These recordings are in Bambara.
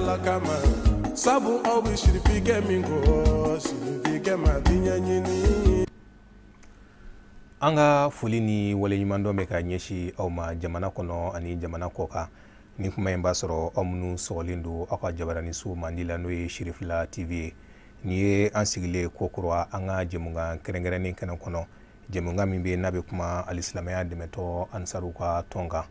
Ala kama sabu aw bɛ sirifikɛ min kɔ sirifikɛ ma diɲɛ ɲini. An ka foli ni waleɲumandɔn bɛ ka ɲɛsin aw ma jamana kɔnɔ ani jamana kɔkan. Ni kuma in b'a sɔrɔ aw minnu sɔgɔlen don aw ka jabaraniso mandi la, n'o ye Sirifila TV ye. Nin ye an sigilen ko kura an ka jɛmukan kɛrɛnkɛrɛnnen kɛnɛ kɔnɔ, jɛmukan min bɛ n'a bɛ kuma alisilamɛya dɛmɛtɔ ansaruw ka tɔn kan.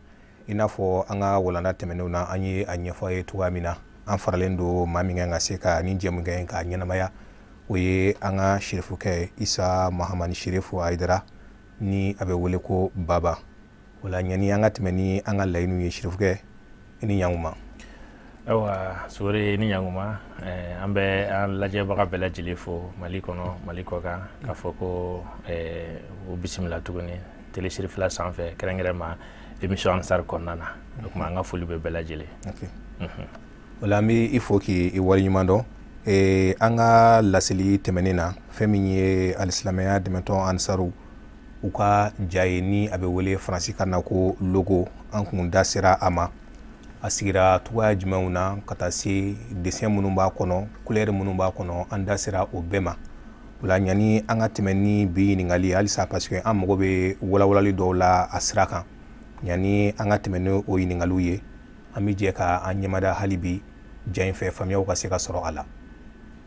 I n'a fɔ an ka walanda tɛmɛnenw na, an ye a ɲɛfɔ a ye cogoya min na, an faralen don maa min kan ka se ka nin jɛmukan in k'a ɲɛnamaya, o ye an ka sirifukɛ Isa Mahamani Sirifu Hayidara, ni a bɛ wele ko Baba. O la ɲani an ka tɛmɛ ni an ka laɲiniw ye, sirifukɛ, i ni ɲankuma. Ayiwa Sori, ni ɲankuma. An bɛ an lajɛbaga bɛɛ lajɛlen fo Mali kɔnɔ, Mali kɔkan, k'a fɔ ko u bisimila tuguni Télé Sirifila sanfɛ, kɛrɛnkɛrɛn ma émission Ansar kɔnɔna na. O tuma an ka foli bɛ bɛɛ lajɛlen. O la an bɛ i fo k'i waleɲuman dɔn. An ka laseli tɛmɛnen na, fɛn min ye alisilamɛya dɛmɛtɔn ansaru u ka ja ye, ni a bɛ wele faransikan na ko logo, an kun da sera a ma, a sigira cogoya jumɛnw na, ka taa se dessin minnu b'a kɔnɔ, couleur minnu b'a kɔnɔ, an da sera o bɛɛ ma. O la ɲani an ka tɛmɛ ni bi ɲininkali halisa, parce que an mago bɛ walawalali dɔw la a sira kan, ɲani an ka tɛmɛ ni o ɲininkaliw ye, an bɛ jɛ ka an ɲɛmada hali bi ja in fɛ, faamuyaw ka se ka sɔrɔ a la.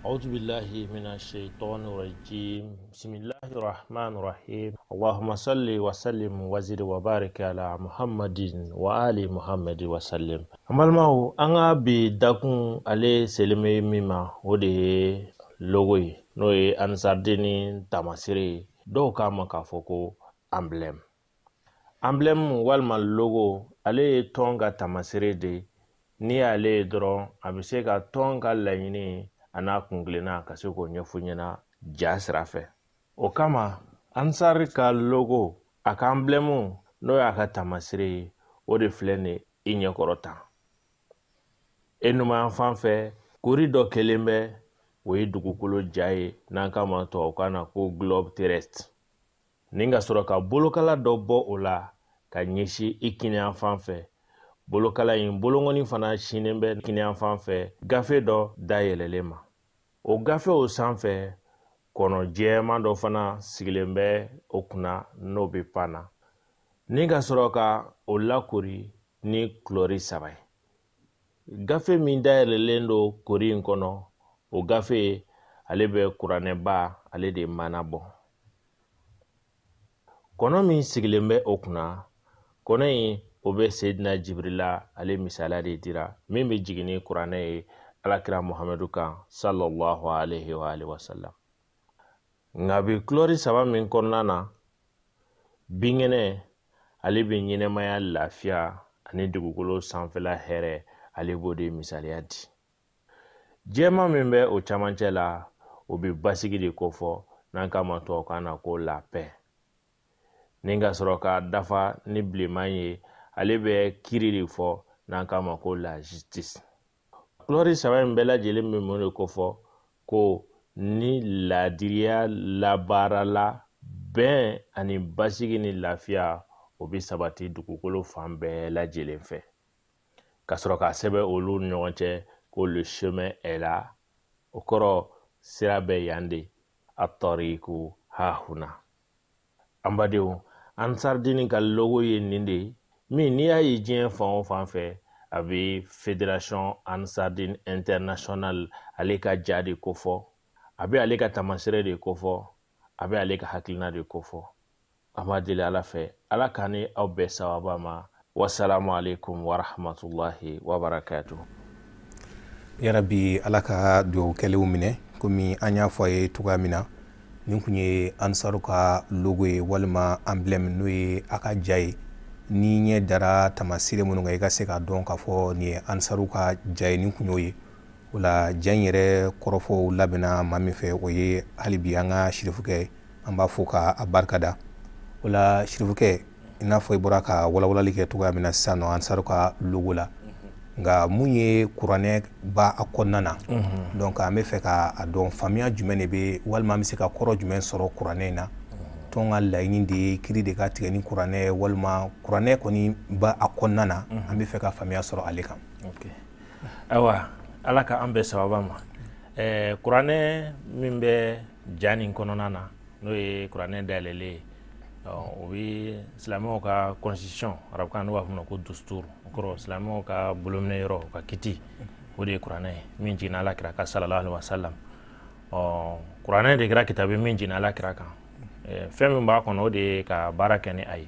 أعوذ بالله من الشيطان الرجيم، بسم الله الرحمن الرحيم، اللهم صل وسلم وزد وبارك على محمد وآل محمد وسلم. An balimaw, an ka bi dakun ale selen bɛ min ma, o de ye logo ye, n'o ye Ansardini taamasere ye. Dɔw k'a ma k'a fɔ ko emblème. Emblème walima logo, ale ye tɔn ka taamasere de ye. N'i y'ale ye dɔrɔn, a bɛ se ka tɔn ka laɲini a n'a kunkilenna ka se k'o ɲɛfɔ ɲɛna ja sira fɛ. O kama Ansari ka logo, a ka emblème, n'o y'a ka taamasere ye, o de filɛ nin ye i ɲɛkɔrɔ tan. E numan fan fɛ, kori dɔ kelen bɛ, o ye dugukolo ja ye, n'an k'a ma tubabukan na ko globe terrestre, ni ka sɔrɔ ka bolokala dɔ bɔ o la ka ɲɛsin i kiniyan fan fɛ. Bolokala in bolonkɔni fana sinnen bɛ kiniyan fan fɛ gafe dɔ dayɛlɛlen ma. O gafe o sanfɛ, kɔnɔ jɛman dɔ fana sigilen bɛ o kunna, n'o bɛ pan na, ni ka sɔrɔ ka o lakori ni kulɔri saba ye. Gafe min dayɛlɛlen don kori in kɔnɔ, o gafe ale bɛ kuranɛba ale de mana bɔ. Kɔnɔ min sigilen bɛ o kunna, kɔnɔ in o bɛ Seyidina Jibirila ale misaliya de dira, min bɛ jigin ni kuranɛ ye alakira Muhamadu kan, sallallahu alaihi wa alihi wa sallam. Nka bi kulɔri saba min kɔnɔna na, binkɛnɛ ale bɛ ɲɛnɛmaya lafiya ani dugukolo sanfɛla hɛrɛ, ale b'o de misaliya di. Jɛman min bɛ o camancɛ la, o bɛ basigi de kofɔ, n'an k'a ma tubabukan na ko la paix. Ni ka sɔrɔ k'a dafa ni bilenman ye, ale bɛ kiiri de fɔ, n'an k'a ma ko la justice. Kulɔri saba in bɛɛ lajɛlen bɛ mun de kofɔ? Ko ni laadiriya labaarala, bɛn ani basigi ni lafiya, o bɛ sabati dugukolo fan bɛɛ lajɛlen fɛ. Ka sɔrɔ k'a sɛbɛn olu ni ɲɔgɔn cɛ ko le chemin est là, o kɔrɔ sira bɛ yan de, at-tariqu hahuna. An badenw, Ansardini ka logo ye nin de ye, min n'i y'a ye diɲɛ fan o fan fɛ, a bɛ Fédération Ansardine Internationale ale ka ja de kofɔ, a bɛ ale ka taamasere de kofɔ, a bɛ ale ka hakilina de kofɔ. An b'a deli Ala fɛ, Ala k'an ni aw bɛɛ sababa ma. Wasalamu alaikum warahmatullahi wabarakatuh. Yarabi, Ala ka dugawu kɛlenw minɛ. Komi an y'a fɔ a ye cogoya min na, nin kun ye ansaru ka logo ye walima emblème, n'o ye a ka ja ye. Ni ɲɛ dara taamasere minnu kan, i ka se k'a dɔn k'a fɔ nin ye ansaru ka ja ye, nin kun y'o ye. O la ja in yɛrɛ kɔrɔfɔw labɛnna maa min fɛ, o ye hali bi an ka sirifukɛ, an b'a fo ka a barika da. O la sirifukɛ, i n'a fɔ i bɔra ka walawalali kɛ cogoya min na sisan nɔ ansaru ka logo la, nka mun ye kuranɛ ba a kɔnɔna na? Donc an bɛ fɛ ka a dɔn faamuya jumɛn de bɛ, walima an bɛ se ka kɔrɔ jumɛn sɔrɔ kuranɛ in na. Tɔn ka laɲini de ye kiiri de ka tigɛ ni kuranɛ ye, walima kuranɛ kɔni ba a kɔnɔna na, an bɛ fɛ ka faamuya sɔrɔ ale kan. Ayiwa, Ala ka an bɛɛ sababa ma. Kuranɛ min bɛ ja nin kɔnɔna na, n'o ye kuranɛ dayɛlɛlen ye, o bɛ silamɛw ka constitution, arabukan n'u b'a fɔ o ma ko dustur, o kɔrɔ silamɛw ka bolominɛ yɔrɔ, u ka kiti, o de ye kuranɛ ye min jiginna Ala kira kan sallallahu alaihi wa sallam. Kuranɛ de kɛra kitabu min jiginna Ala kira kan. Fɛn min b'a kɔnɔ, o de ye ka baara kɛ ni a ye,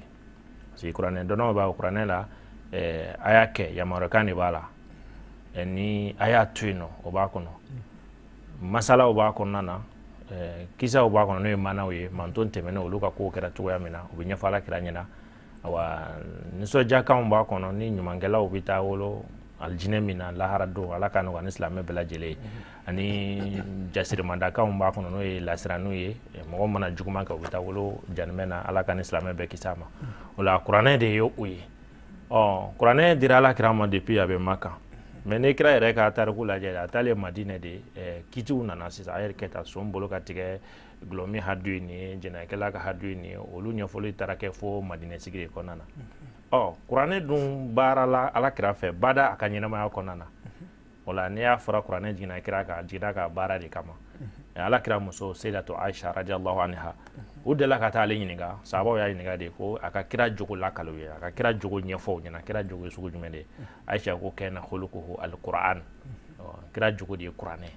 parce que kuranɛ dɔnnaw b'a kuranɛ la, a y'a kɛ yamaruyakan de b'a la, ni a y'a to yen nɔ, o b'a kɔnɔ, masalaw b'a kɔnɔna na, kisaw b'a kɔnɔ, n'o ye manaw ye, manton tɛmɛnen olu ka kow kɛra cogoya min na, o bɛ ɲɛfɔ Ala kira ɲɛna. Awa, nisɔndiyakanw b'a kɔnɔ, ni ɲumankɛlaw bɛ taa wolo alijinɛ min na lahara don, Ala ka nɔgɔya ni silamɛ bɛɛ lajɛlen ye. Ani jasirimadakanw b'a kɔnɔ, n'o ye lasiraniw ye, mɔgɔ mana juguman kɛ, u bɛ taa wolo janimɛ na, Ala ka ni silamɛ bɛɛ kisi a ma. O la kuranɛ de ye o ye. Kuranɛ dira Ala kira ma depuis a bɛ Maka, mais ni kira yɛrɛ ka tariku lajɛ, a taalen Madinɛ de kitiw nana sisan, a yɛrɛ kɛ ta son bolo ka tigɛ, gulɔmi hadu ye nin ye, jɛnɛkɛla ka hadu ye nin ye, olu ɲɛfɔli taara kɛ fo Madinɛ sigi de kɔnɔna na. Kuranɛ dun baarala Ala kira fɛ bada a ka ɲɛnamaya kɔnɔna na. O la n'i y'a fɔra kuranɛ jiginna kira kan, a jiginna ka baara de kama. Ala kira muso Seyidatu Aisha radiyallahu anha, u delila ka taa ale ɲininka, sahabaw y'a ɲininka de ko a ka kira jogo lakali u ye, a ka kira jogo ɲɛfɔ u ɲɛna, kira jogo ye sugu jumɛn de ye? Aisha ko kana khuluquhu al-Qur'an, kira jogo de ye kuranɛ.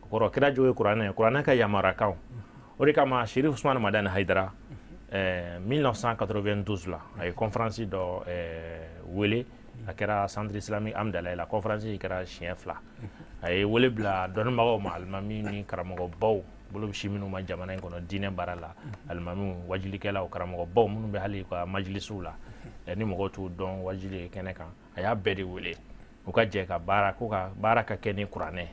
O kɔrɔ kira jogo ye kuranɛ, kuranɛ ka yamaruyakanw. O de kama Sherif Usman Madani Hayidara 1992 la, a ye conférence dɔ wele, a kɛra centre islamique Amdalaye la, conférence kɛra siɲɛ 2. A ye wele bila dɔnnibagaw ma, alimami ni karamɔgɔbaw bolo bɛ si minnu ma jamana in kɔnɔ diinɛ baara la, alimamiw, wajilikɛlaw, karamɔgɔbaw minnu bɛ hali ka majilisiw la, ni mɔgɔw t'u dɔn wajili kɛnɛ kan, a y'a bɛɛ de wele u ka jɛ ka baara, ko ka baara ka kɛ ni kuranɛ.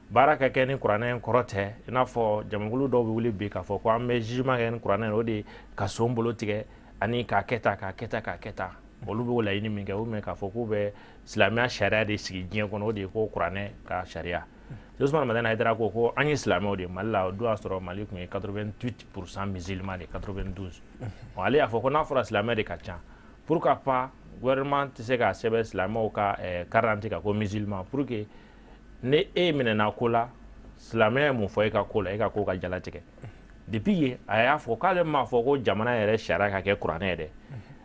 Baara ka kɛ ni kuranɛ in kɔrɔ tɛ i n'a fɔ jamakulu dɔw bɛ wuli bi k'a fɔ ko an bɛ jugement kɛ ni kuranɛ ye, o de ye ka son bolo tigɛ ani k'a kɛ tan, k'a kɛ tan, k'a kɛ tan. Olu b'o laɲini min kɛ, ou bien k'a fɔ k'u bɛ silamɛya sariya de sigi diɲɛ kɔnɔ, o de ye ko kuranɛ ka sariya. Usman Madani Hayidara ko ko an ye silamɛw de ye Mali la, o don y'a sɔrɔ Mali tun ye 88% musulman de, 92. Ale y'a fɔ ko n'a fɔra silamɛ de ka ca, pourquoi pas gouvernement tɛ se k'a sɛbɛn silamɛw ka carte d'identité kan ko musulman, pour que ni e minɛna ko la, silamɛya ye mun fɔ e ka ko la, e ka ko ka jalatigɛ. Depuis yen a y'a fɔ k'ale m'a fɔ ko jamana yɛrɛ sariya ka kɛ kuranɛ ye dɛ,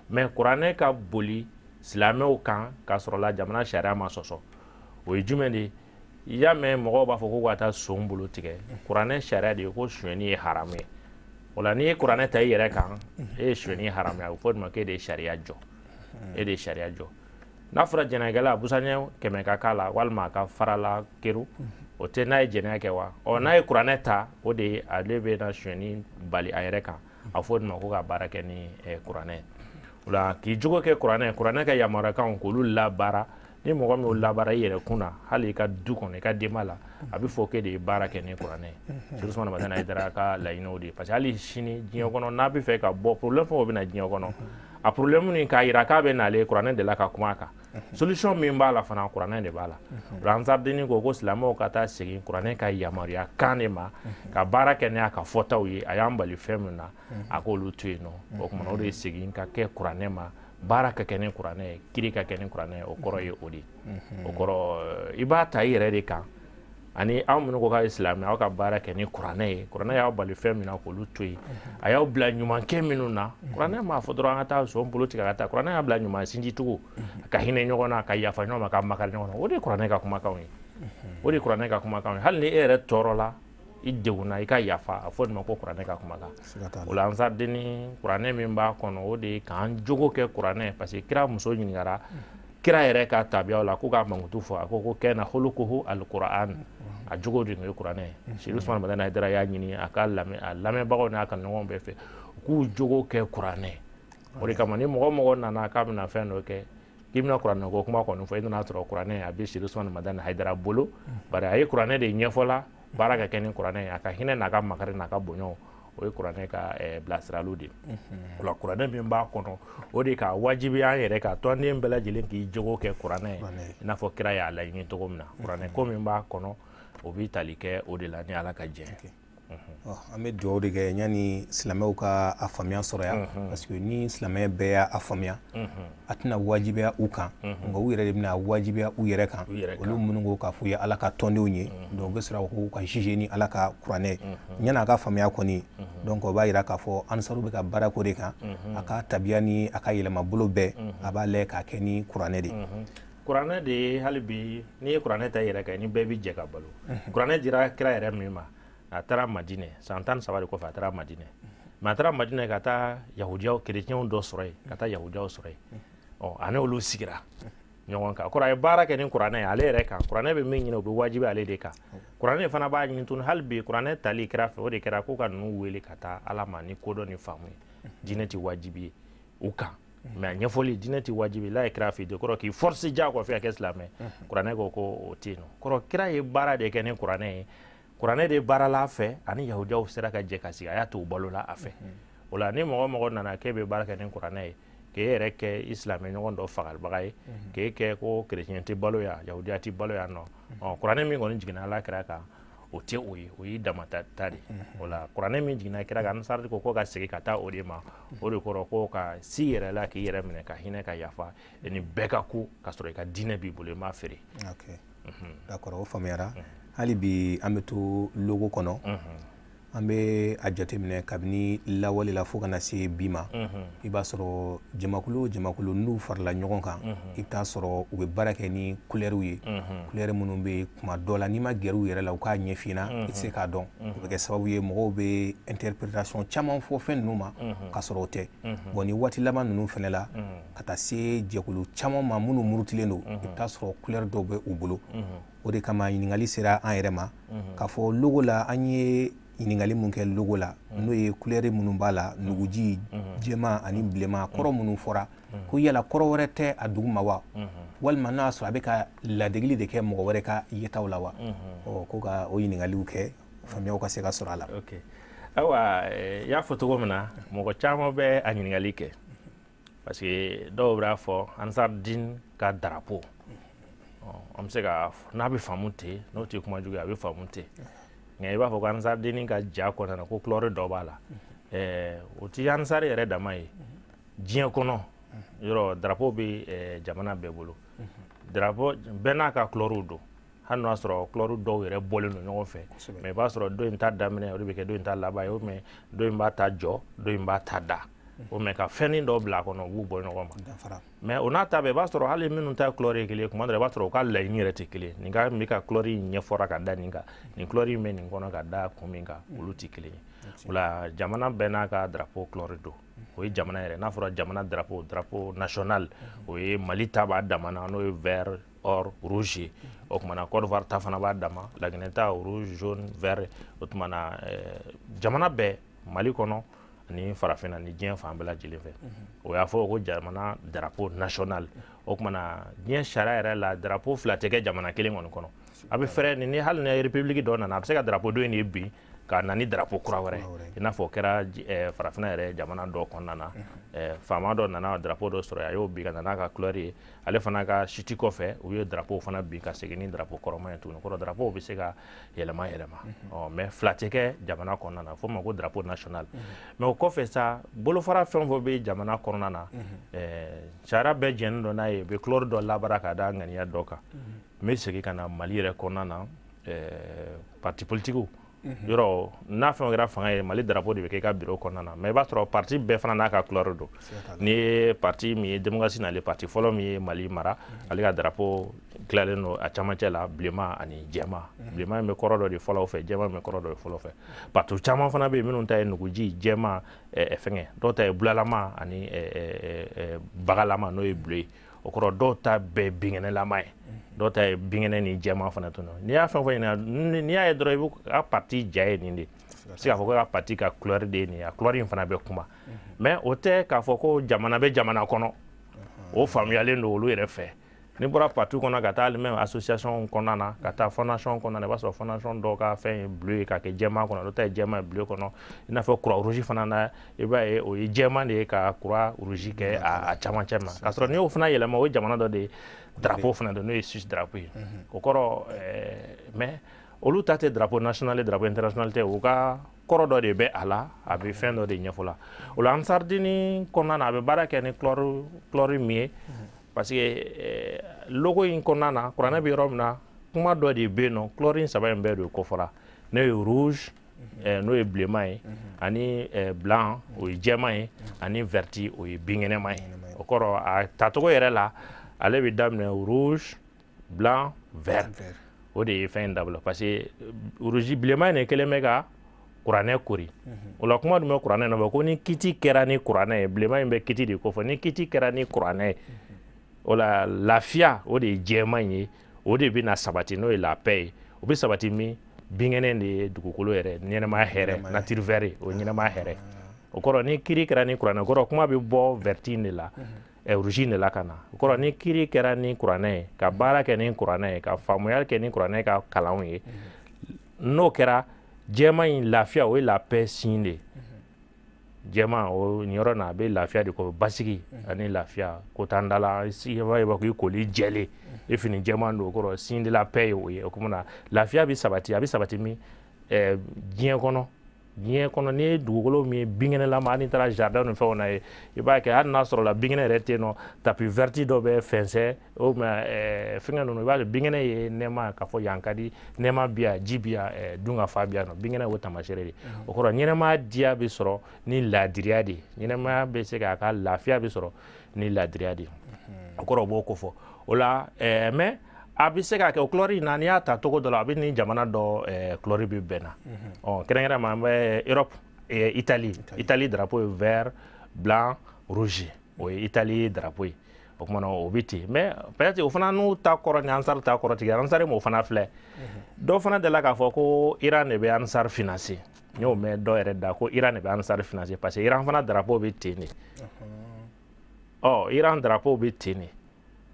mais kuranɛ ka boli silamɛw kan k'a sɔrɔ la jamana sariya ma sɔsɔ. O ye jumɛn de ye? I y'a mɛn mɔgɔw b'a fɔ ko ka taa son bolo tigɛ, kuranɛ sariya de ye ko sonyɛni ye haramu ye. O la n'i ye kuranɛ ta i yɛrɛ kan, e ye sonyɛni haramu ye, a bɛ fɔ o de ma k'e de ye sariya jɔ, e de ye sariya jɔ. N'a fɔra jɛnɛkɛla busanɲɛ 100 ka k'a la walima a ka farala keru, o tɛ n'a ye jɛnɛya kɛ wa? N'a ye kuranɛ ta, o de ye ale bɛ na sonyɛni bali a yɛrɛ kan, a fɔ o de ma ko ka baara kɛ ni kuranɛ ye. O la k'i jogo kɛ kuranɛ, kuranɛ ka yamaruyakanw k'olu labaara, ni mɔgɔ min y'o labaara i yɛrɛ kun na, hali i ka du kɔnɔ, i ka denba la, a bɛ fɔ k'e de ye baara kɛ ni kuranɛ ye. Sherif Usman Madani Hayidara ka laɲiniw de ye, parce que hali sini diɲɛ kɔnɔ n'a bɛ fɛ ka bɔ problème fɛn o fɛn bɛ na diɲɛ kɔnɔ, a problème nin k'a yira k'a bɛ nalen, kuranɛ delila ka kuma a kan, solution min b'a la fana kuranɛ de b'a la. O la Ansardini ko ko silamɛw ka taa segin kuranɛ ka yamaruya kan de ma, ka baara kɛ n'a ka fɔtaw ye, a y'an bali fɛn min na, a k'olu to yen nɔ. O kumana o de ye segin ka kɛ kuranɛ ma, baara ka kɛ ni kuranɛ ye, kiri ka kɛ ni kuranɛ ye, o kɔrɔ ye o de ye. O kɔrɔ i b'a ta i yɛrɛ de kan, ani aw minnu ko k'a ye silamɛ, aw ka baara kɛ ni kuranɛ ye, kuranɛ y'aw bali fɛn min na k'olu to yen, a y'aw bila ɲumankɛ minnu na, kuranɛ m'a fɔ dɔrɔn an ka taa son bolo tigɛ ka taa, kuranɛ y'a bila ɲuman sinjitugu, ka hinɛ ɲɔgɔn na, ka yafa ɲɔgɔn ma, ka makari ɲɔgɔn na, o de ye kuranɛ ka kumakanw ye, o de ye kuranɛ ka kumakanw ye. Hali ni e yɛrɛ tɔɔrɔ la, i degunna, i ka yafa, a fɔ nin ma ko kuranɛ ka kumakan. O la Ansardini kuranɛ min b'a kɔnɔ, o de ye k'an jogo kɛ kuranɛ, parce que kira muso ɲininkara kira yɛrɛ ka tabiyaw la ko k'a mankutu fɔ, a ko ko kana khuluquhu al-Qur'an, a jogo de tun ye kuranɛ ye. Sherif Usman Madani Hayidara y'a ɲini a ka a lamɛnbagaw n'a ka ɲɔgɔn bɛɛ fɛ, u k'u jogo kɛ kuranɛ. O de kama ni mɔgɔ mɔgɔ nana k'a bɛna fɛn dɔ kɛ, k'i bɛna kuranɛ ko kuma kɔni fɔ, i nana sɔrɔ kuranɛ a bɛ Sherif Usman Madani Hayidara bolo, bari a ye kuranɛ de ɲɛfɔ la, baara ka kɛ ni kuranɛ ye, a ka hinɛ n'a ka makari n'a ka bonyaw, o ye kuranɛ ka bilasiraliw de ye. O la kuranɛ min b'a kɔnɔ, o de ka wajibiya an yɛrɛ ka tɔnden bɛɛ lajɛlen k'i jogo kɛ kuranɛ ye, i n'a fɔ kira y'a laɲini cogo min na. Kuranɛ ko min b'a kɔnɔ, o bɛ tali kɛ o de la ni Ala ka jɛ. An bɛ dugawu de kɛ yanni silamɛw ka a faamuya sɔrɔ yan, parce que ni silamɛ bɛɛ y'a faamuya, a tɛna wajibiya u kan, nka u yɛrɛ de bɛna wajibiya u yɛrɛ kan. Olu minnu ko k'a f'u ye Ala ka tɔndenw ye, donc u bɛ sɔrɔ k'u ka juger ni Ala ka kuranɛ yanni a ka faamuya kɔni. Donc o b'a yira k'a fɔ Ansaru bɛ ka baara ko de kan, a ka tabiya ni a ka yɛlɛmabolo bɛɛ a b'a lajɛ k'a kɛ ni kuranɛ de ye. Kuranɛ de ye hali bi, n'i ye kuranɛ ta i yɛrɛ kan, ni bɛɛ bɛ jɛ ka balo. Kuranɛ dira kira yɛrɛ min ma, a taara Madinɛ san 13 de kɔfɛ, a taara Madinɛ. Mais a taara Madinɛ ka taa yahudiyaw, kerecɛnw dɔ sɔrɔ yen, ka taa yahudiyaw sɔrɔ yen. Ɔ, ani olu sigira ɲɔgɔn kan. Kɔrɔ a ye baara kɛ ni kuranɛ ye ale yɛrɛ kan. Kuranɛ bɛ min ɲini, o bɛ wajibi ale de kan. Kuranɛ fana b'a ɲini tuguni hali bi. Kuranɛ tali kira fɛ, o de kɛra ko ka ninnu wele ka taa Ala ma ni kodɔn ni faamu ye. Diinɛ tɛ wajibi ye u kan, mais a ɲɛfɔli, diinɛ tɛ wajibi la ye kira fɛ yen. Kɔrɔ k'i force diyagoya fɛ ka kɛ silamɛ, kuranɛ ko ko o tɛ yen nɔ. Kɔrɔ kira ye baara de kɛ ni kuranɛ ye. Kuranɛ de baarala a fɛ, ani yahudiyaw sera ka jɛ ka sigi, a y'a to u balola a fɛ. O la, ni mɔgɔ mɔgɔ nana k'e bɛ baara kɛ ni kuranɛ ye, k'e yɛrɛ kɛ i silamɛ ɲɔgɔn dɔ fagalibaga ye, k'e kɛ ko kerecɛn tɛ balo yan, yahudiya tɛ balo yan nɔ, ɔ, kuranɛ min kɔni jiginna Ala kira kan, o tɛ o ye, o y'i dama ta de. O la, kuranɛ min jiginna kira kan, Ansari ko ka segin ka taa o de ma. O de kɔrɔ ko ka si yɛrɛ la, k'i yɛrɛ minɛ, ka hinɛ, ka yafa ni bɛɛ ka ko, ka sɔrɔ i ka diinɛ b'i bolo, i m'a feere. Ok, d'accord, o faamuyara. Hali bi an bɛ to logo kɔnɔ. An bɛ a jateminɛ kabini lawale la fo ka na se bi ma, i b'a sɔrɔ jamakulu o jamakulu n'u farala ɲɔgɔn kan, i bɛ taa sɔrɔ u bɛ baara kɛ ni couleur ye, couleur minnu bɛ yen, kuma dɔ la n'i ma gɛrɛ u yɛrɛ la u k'a ɲɛf'i ɲɛna, i tɛ se k'a dɔn. O bɛ kɛ sababu ye mɔgɔw bɛ interprétation caman fɔ fɛn ninnu ma k'a sɔrɔ o tɛ. Bon, ni waati laban ninnu fɛnɛ la, ka taa se jɛkulu caman ma minnu murutilen don, i bɛ taa sɔrɔ couleur dɔw bɛ u bolo. O de kama ɲininkali sera an yɛrɛ ma k'a fɔ logo la, an ye ɲininkali mun kɛ logo la, n'o ye couleur minnu b'a la, nuguji, jɛman ani bilenman, kɔrɔ minnu fɔra, ko yala kɔrɔ wɛrɛ tɛ a duguma wa, walima n'a y'a sɔrɔ a bɛ ka ladegili de kɛ mɔgɔ wɛrɛ ka yetaw la wa? Ɔ, ko ka o ɲininkaliw kɛ, faamuyaw ka se ka sɔrɔ a la. Ok, ayiwa, i y'a fɔ cogo min na, mɔgɔ caman bɛ a ɲininkali kɛ, parce que dɔw b'a fɔ Ansar Dine ka drapeau, an bɛ se ka n'a bɛ faamu ten, n'o tɛ kuma jugu ye, a bɛ faamu ten. Nka i b'a fɔ ko Ansar Dine ka ja kɔnɔna na, ko couleur dɔ b'a la. O ti Ansar yɛrɛ dama ye. Diɲɛ kɔnɔ yɔrɔ, drapeau bɛ jamana bɛɛ bolo, drapeau bɛɛ n'a ka couleur don. Hali n'o y'a sɔrɔ couleur dɔw yɛrɛ bɔlen don ɲɔgɔn fɛ, mais i b'a sɔrɔ dɔ in ta daminɛ, o de bɛ kɛ dɔ in ta laban ye, o mais dɔ in b'a ta jɔ, dɔ in b'a ta da o, mais ka fɛnnin dɔ bila a kɔnɔ, u b'u bɔ ɲɔgɔn ma. Mais o n'a ta bɛɛ, i b'a sɔrɔ hali minnu ta couleur ye kelen ye, kuma dɔ la i b'a sɔrɔ u ka laɲini yɛrɛ tɛ kelen ye. Nin ka min ka couleur in ɲɛfɔra ka da nin kan, nin couleur in bɛ nin kɔnɔ ka da kun min kan, olu tɛ kelen ye. O la, jamana bɛɛ n'a ka drapeau couleur don. O ye jamana yɛrɛ, n'a fɔra jamana drapeau, drapeau national, o ye Mali ta b'a dama na, n'o ye vert, or, rouge ye. O tuma na Côte d'Ivoire ta fana b'a dama, Laginɛ ta rouge, jaune, vert. O tuma na jamana bɛɛ, Mali kɔnɔ ani farafinna ni diɲɛ fan bɛɛ lajɛlen fɛ, o y'a fɔ ko jamana drapeau national. O tuma na diɲɛ sariya yɛrɛ la, drapeau fila tɛ kɛ jamana kelen kɔni kɔnɔ. A bɛ fɛrɛ ni hali ni république dɔ nana, a bɛ se ka drapeau dɔ in de bin ka na ni drapeau kura wɛrɛ, i n'a fɔ o kɛra farafinna yɛrɛ jamana dɔ kɔnɔna na. Faama dɔ nana drapeau dɔ sɔrɔ, a y'o bin ka na n'a ka couleur ye. Ale fana ka chute kɔfɛ, u ye drapeau fana bin ka segin ni drapeau kɔrɔma ye tuguni. Kɔrɔ drapeau bɛ se ka yɛlɛma yɛlɛma, ɔ, mais fila tɛ kɛ jamana kɔnɔna na, f'o ma ko drapeau national. Mais o kɔfɛ sa, bolofara fɛn o fɛn bɛ jamana kɔnɔna na, sariya bɛɛ jɛnnen don n'a ye, u bɛ couleur dɔ labaara ka da ŋaniya dɔ kan. N bɛ segin ka na Mali yɛrɛ kɔnɔna na, parti politique yɔrɔ n'a fɛn kɛra fanga ye, Mali drapeau de bɛ kɛ i ka bureau kɔnɔna na. Mais i b'a sɔrɔ parti bɛɛ fana n'a ka couleur don. N'i ye parti min ye démocratie nalen, parti fɔlɔ min ye Mali mara, ale ka drapeau tilalen don a camancɛ la, bilenman ani jɛman. Bilenman in bɛ kɔrɔ dɔ de fɔlɔ fɛ, jɛman bɛ kɔrɔ dɔ de fɔlɔ fɛ. Parti caman fana bɛ yen minnu ta ye nuguji, jɛman, fɛngɛ, dɔw ta ye bulalama ani bagalama, n'o ye bleu ye. O kɔrɔ dɔw ta bɛɛ binkɛnɛlama ye, dɔw ta ye binkɛnɛ ni jɛman fana tun. N'i y'a fɛn fɛn ɲininka, n'i y'a ye dɔrɔn, i bɛ ka parti ja ye nin de, i bɛ se k'a fɔ ko ka parti ka couleur de ye nin ye, a couleur in fana bɛ kuma. Mais o tɛ k'a fɔ ko jamana bɛ jamana kɔnɔ, o faamuyalen don olu yɛrɛ fɛ. N'i bɔra parti kɔnɔ ka taa hali même association kɔnɔna na, ka taa fondation kɔnɔna na, i b'a sɔrɔ fondation dɔw ka fɛn ye bleu ye ka kɛ jɛman kɔnɔ, dɔw ta ye jɛman ye bleu kɔnɔ. I n'a fɔ croix rouge fana na, i b'a ye o ye jɛman de ye ka croix rouge kɛ a camancɛ ma, k'a sɔrɔ n'i y'o fana yɛlɛma, o ye jamana dɔ de ye drapeau fana don, n'o ye Suisse drapeau ye. O kɔrɔ, mais Olu ta tɛ drapeau national, drapeau international tɛ, u ka kɔrɔ dɔ de bɛ a la, a bɛ fɛn dɔ de ɲɛfɔ la. O la Ansardini kɔnɔna na, a bɛ baara kɛ ni couleur min ye, parce que logo in kɔnɔna na, kuranɛ bɛ yɔrɔ min na, kuma dɔ de bɛ yen nɔ, couleur in saba in bɛɛ de kofɔra, n'o ye rouge, n'o ye bilenman ye, ani blanc, o ye jɛman ye, ani vert, o ye binkɛnɛma ye. O kɔrɔ a tacogo yɛrɛ la, ale bɛ daminɛ rouge, blanc, vert, o de ye fɛn in dabila, parce que rouge bilenman in de kɛlen bɛ ka kuranɛ kori. O la kuma dun bɛ kuranɛ nɔfɛ ko ni kiti kɛra ni kuranɛ ye, bilenman in bɛ kiti de kofɔ, ni kiti kɛra ni kuranɛ ye, o la lafiya, o de ye jɛman in ye, o de bɛna sabati, n'o ye la paix ye. O bɛ sabati min binkɛnɛ de ye dugukolo yɛrɛ ɲɛnɛmaya hɛrɛ, nature vert, o ye ɲɛnɛmaya hɛrɛ. O kɔrɔ ni kiri kɛra ni kuranɛ, o kɔrɔ kuma bɛ bɔ vert in de la, rouge in de la ka na. O kɔrɔ ni kiri kɛra ni kuranɛ ye, ka baara kɛ ni kuranɛ ye, ka faamuyali kɛ ni kuranɛ ka kalanw ye, n'o kɛra jɛman in lafiya, o ye la paix signe de ye. Jɛman o nin yɔrɔ na, a bɛ lafiya de kɔ, basigi ani lafiya ko t'an da la. I b'a ye k'i koli jɛlen, i fini jɛman don, o kɔrɔ signe de la paix ye o ye. O kuma na lafiya bɛ sabati, a bɛ sabati min diɲɛ kɔnɔ. Diɲɛ kɔnɔ, n'i ye dugukolo min ye binkɛnɛlama, hali n'i taara jardin ni fɛnw na ye, i b'a kɛ hali n'a sɔrɔ la binkɛnɛ yɛrɛ tɛ yen nɔ, tapis vert dɔ bɛ fɛnsɛ o mɛ fɛngɛ ninnu, i b'a sɔrɔ binkɛnɛ ye nɛɛma, k'a fɔ yan ka di, nɛɛma bi yan, ji bi yan, dunkafa bi yan nɔ, binkɛnɛ o taamasiyɛn de. O kɔrɔ ɲɛnɛmaya diya bɛ sɔrɔ ni laadiriya de ye, ɲɛnɛmaya bɛ se k'a ka lafiya bɛ sɔrɔ ni laadiriya de ye. O kɔrɔ o b'o ko fɔ. O la mais a bɛ se ka kɛ o couleur in na, n'i y'a ta cogo dɔ la, a bɛ ni jamana dɔ couleur bɛ bɛn na. Ɔ kɛrɛnkɛrɛnma an bɛ Europe, Italie, Italie drapeau ye vert, blanc, rouge, o ye Italie drapeau ye. O kuma na o bɛ ten, mais peut-être o fana n'u ta kɔrɔ ni Ansar ta kɔrɔ tigɛ, Ansar m'o fana filɛ. Dɔw fana delila k'a fɔ ko Iran de bɛ Ansar financer, n y'o mɛn dɔw yɛrɛ da ko Iran de bɛ Ansar financer, parce que Iran fana drapeau bɛ ten de. Ɔ Iran drapeau bɛ ten de,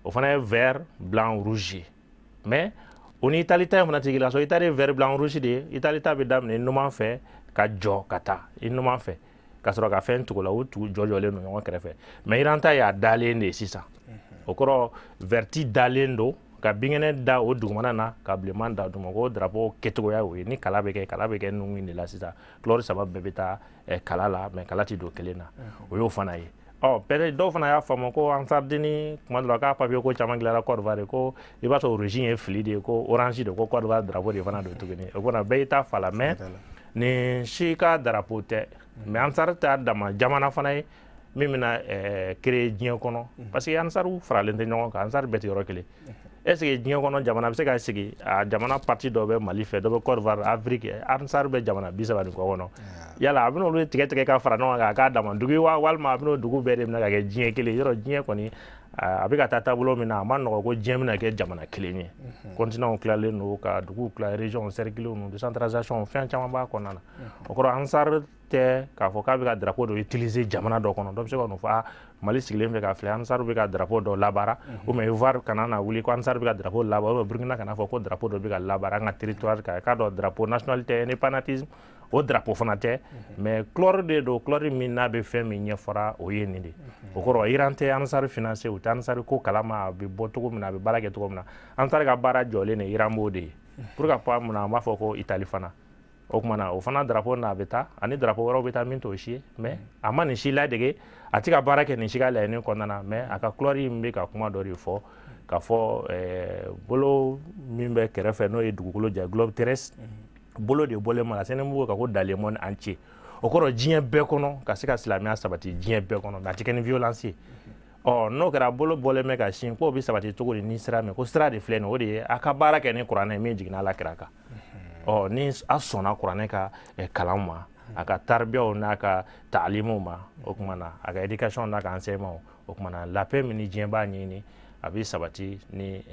o fana ye vert, blanc, rouge ye. Mais o ni Italie ta in fana tɛ kelen ye. Italie ye vert, blanc, rouge de ye. Italie ta bɛ daminɛ i numan fɛ ka jɔ ka taa i numan fɛ ka sɔrɔ ka fɛn tugu la, u tugu jɔ jɔlen don ɲɔgɔn kɛrɛfɛ. Mais Iran ta y'a dalen de ye sisan, o kɔrɔ vert dalen don ka binkɛnɛ da o dugumana na, ka bilenman da duguma, ko drapeau kɛcogoya y'o ye. Ni kala bɛ kɛ, kala bɛ kɛ nun de la sisan, couleur saba bɛɛ bɛ taa kala la, mais kala tɛ don kelen na, o y'o fana ye. Ɔ peut-être dɔw fana y'a faamu ko Ansardini kuma dɔ la k'a papier ko caman dilanna Côte d'Ivoire, ko i b'a sɔrɔ rouge ye fili de ye, ko orange de, ko Côte d'Ivoire drapeau de fana don tuguni. O kɔnɔ bɛɛ y'i ta fa la, mais nin si ka drapeau tɛ. Mais Ansar t'a dama jamana fana ye min bɛna créer diɲɛ kɔnɔ, parce que Ansarw faralen tɛ ɲɔgɔn kan, Ansar bɛɛ tɛ yɔrɔ kelen. Est ce que diɲɛ kɔnɔ jamana bɛ se ka sigi, a jamana parti dɔ bɛ Mali fɛ, dɔ bɛ Côte d'Ivoire, Afrique, Ansar bɛ jamana 30 ni kɔ kɔnɔ, yala a bɛna olu tigɛ tigɛ ka fara ɲɔgɔn kan a k'a dama dugu wa, walima a bɛna o dugu bɛɛ de minɛ ka kɛ diɲɛ kelen? Yɔrɔ diɲɛ kɔni a bɛ ka taa taabolo min na, a ma nɔgɔ ko diɲɛ bɛna kɛ jamana kelen ye. Continent tilalen don ka duguw tila région, cercle ninnu, décentralisation, fɛn caman b'a kɔnɔna na. O kɔrɔ Ansar tɛ k'a fɔ k'a bɛ ka drapeau dɔ utiliser jamana dɔ kɔnɔ. Dɔ bɛ se ka n'o fɔ, a Mali sigilen fɛ ka filɛ, Ansar bɛ ka drapeau dɔ labaara, ou bien Ivoire kana na wuli ko Ansar bɛ ka drapeau labaara, ou bien Burkina kana fɔ ko drapeau dɔ bɛ ka labaara an ka territoire kan. K'a dɔn drapeau national tɛ, indépendantisme o drapeau fana tɛ, mais couleur de don, couleur min n'a bɛ fɛn min ɲɛfɔra, o ye nin de. O kɔrɔ Iran tɛ Ansar financer, u tɛ Ansar ko kalama, a bɛ bɔ cogo min na, a bɛ baara kɛ cogo min na. Ansar ka baara jɔlen de Iran b'o de ye. Pour que pas mun na an b'a fɔ ko Italie fana, o tuma na o fana drapeau n'a bɛ taa ani drapeau wɛrɛw bɛ taa min t'o si ye, mais a ma nin si ladege, a tɛ ka baara kɛ nin si ka laɲini kɔnɔna na. Mais a ka couleur in bɛ ka kuma dɔ de fɔ, k'a fɔ bolo min bɛ kɛrɛfɛ, n'o ye dugukolo ja, globe terrestre, bolo de bɔlen ma sɛnɛmugu ka ko dans le monde entier. O kɔrɔ diɲɛ bɛɛ kɔnɔ ka se ka silamɛya sabati diɲɛ bɛɛ kɔnɔ, mais a tɛ kɛ ni violence ye. Ɔ n'o kɛra bolo bɔlen bɛ ka sin k'o bɛ sabati cogo di ni sira min ko sira de filɛ nin, o de ye a ka baara kɛ ni kuranɛ min jiginna Ala kira kan. Ɔ ni a sɔnna kuranɛ ka kalan ma, a ka taribiyaw n'a ka taalimuw ma, o tuma na a ka éducation n'a ka enseignement, o tuma na la paix min ni diɲɛ b'a ɲini, a bɛ sabati ni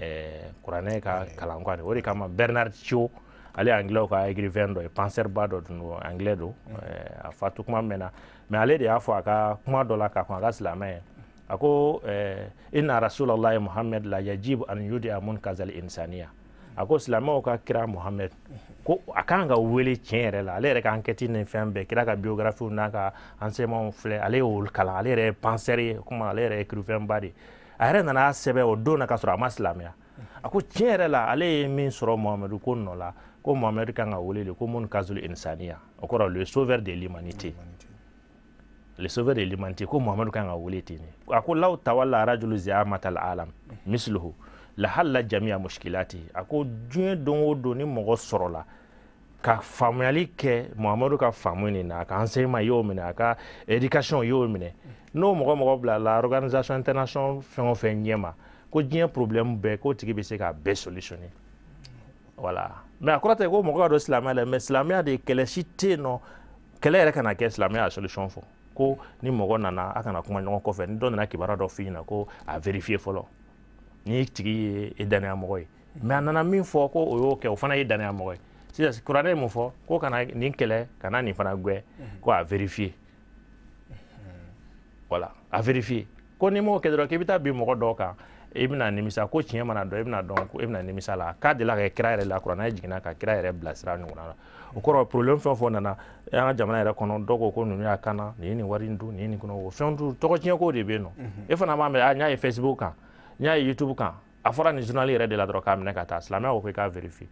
kuranɛ ka kalan kan de. O de kama Bernard Shaw, ale ye anglais ka écrivain dɔ ye, penseur ba dɔ tun don, anglais don, a fatu kuma mɛnna, mais ale de y'a fɔ a ka kuma dɔ la k'a kɔn a ka silamɛ ye, a ko inna rasulallahi Muhammad la yajibu an yudia munkazal insaniya. A ko silamɛw ka kira Muhammad, ko a kan ka wele tiɲɛ yɛrɛ la, ale yɛrɛ ka enquête ni fɛn bɛɛ, kira ka biographie n'a ka enseignement filɛ, ale y'olu kalan, ale yɛrɛ ye penseur ye, kuma ale yɛrɛ ye écrivain ba de ye. A yɛrɛ nana sɛbɛn o don na k'a sɔrɔ a ma silamɛya. A ko tiɲɛ yɛrɛ la, ale ye min sɔrɔ Muhamadu ko nɔ la. Ko Mohamed kan ka wele de ko munkazul insaniya, o kɔrɔ le sauveur de l'humanité, le sauveur de l'humanité, ko Mohamed kan ka wele ten de. A ko law tawalla rajulu ziyamatal alam misluhu la halla jami'a mushkilati. A ko diɲɛ don o don ni mɔgɔ sɔrɔla ka faamuyali kɛ Mohamed ka faamu nin na, a ka enseignement y'o minɛ, a ka éducation y'o minɛ, n'o mɔgɔ bila la organisation internationale fɛn o fɛn ɲɛma, ko diɲɛ problème bɛɛ k'o tigi bɛ se k'a bɛɛ solutionner. Voilà. Mais a kɔrɔ tɛ ko mɔgɔ ka don silamɛya la, mais silamɛya de kɛlɛ si tɛ yen nɔ, kɛlɛ yɛrɛ kana kɛ silamɛya y'a solution fɔ. Ko ni mɔgɔ nana a kana kuma ɲɔgɔn kɔfɛ, ni dɔ nana kibaruya dɔ f'i ɲɛna ko a vérifier fɔlɔ n'i tigi ye e danaya mɔgɔ ye, mais a nana min fɔ ko o y'o kɛ, o fana ye danaya mɔgɔ ye. Sisan kuranɛ ye mun fɔ? Ko kana nin kɛlɛ, kana nin fana gɛn, ko a vérifier. Voilà, a vérifier. Ko n'i m'o kɛ dɔrɔn k'i bɛ taa bin mɔgɔ dɔw kan, i bɛna nimisa, ko tiɲɛ mana dɔn i bɛna dɔn ko e bɛna nimisa la. K'a delila ka kɛ kira yɛrɛ la, kuranɛ jiginna ka kira yɛrɛ bilasira ɲɔgɔnna la. O kɔrɔ problème fɛn o fɛn nana an ka jamana yɛrɛ kɔnɔ, dɔw ko ninnu y'a kana, nin ye nin wari in dun, nin ye nin kɔnɔ, o fɛn dun tɔgɔ tiɲɛ ko de bɛ yen nɔ. E fana b'a mɛn, n y'a ye Facebook kan, n y'a ye YouTube kan, a fɔra nin journal yɛrɛ de la dɔrɔn k'a minɛ ka taa. Silamɛya ko k'i k'a vérifier.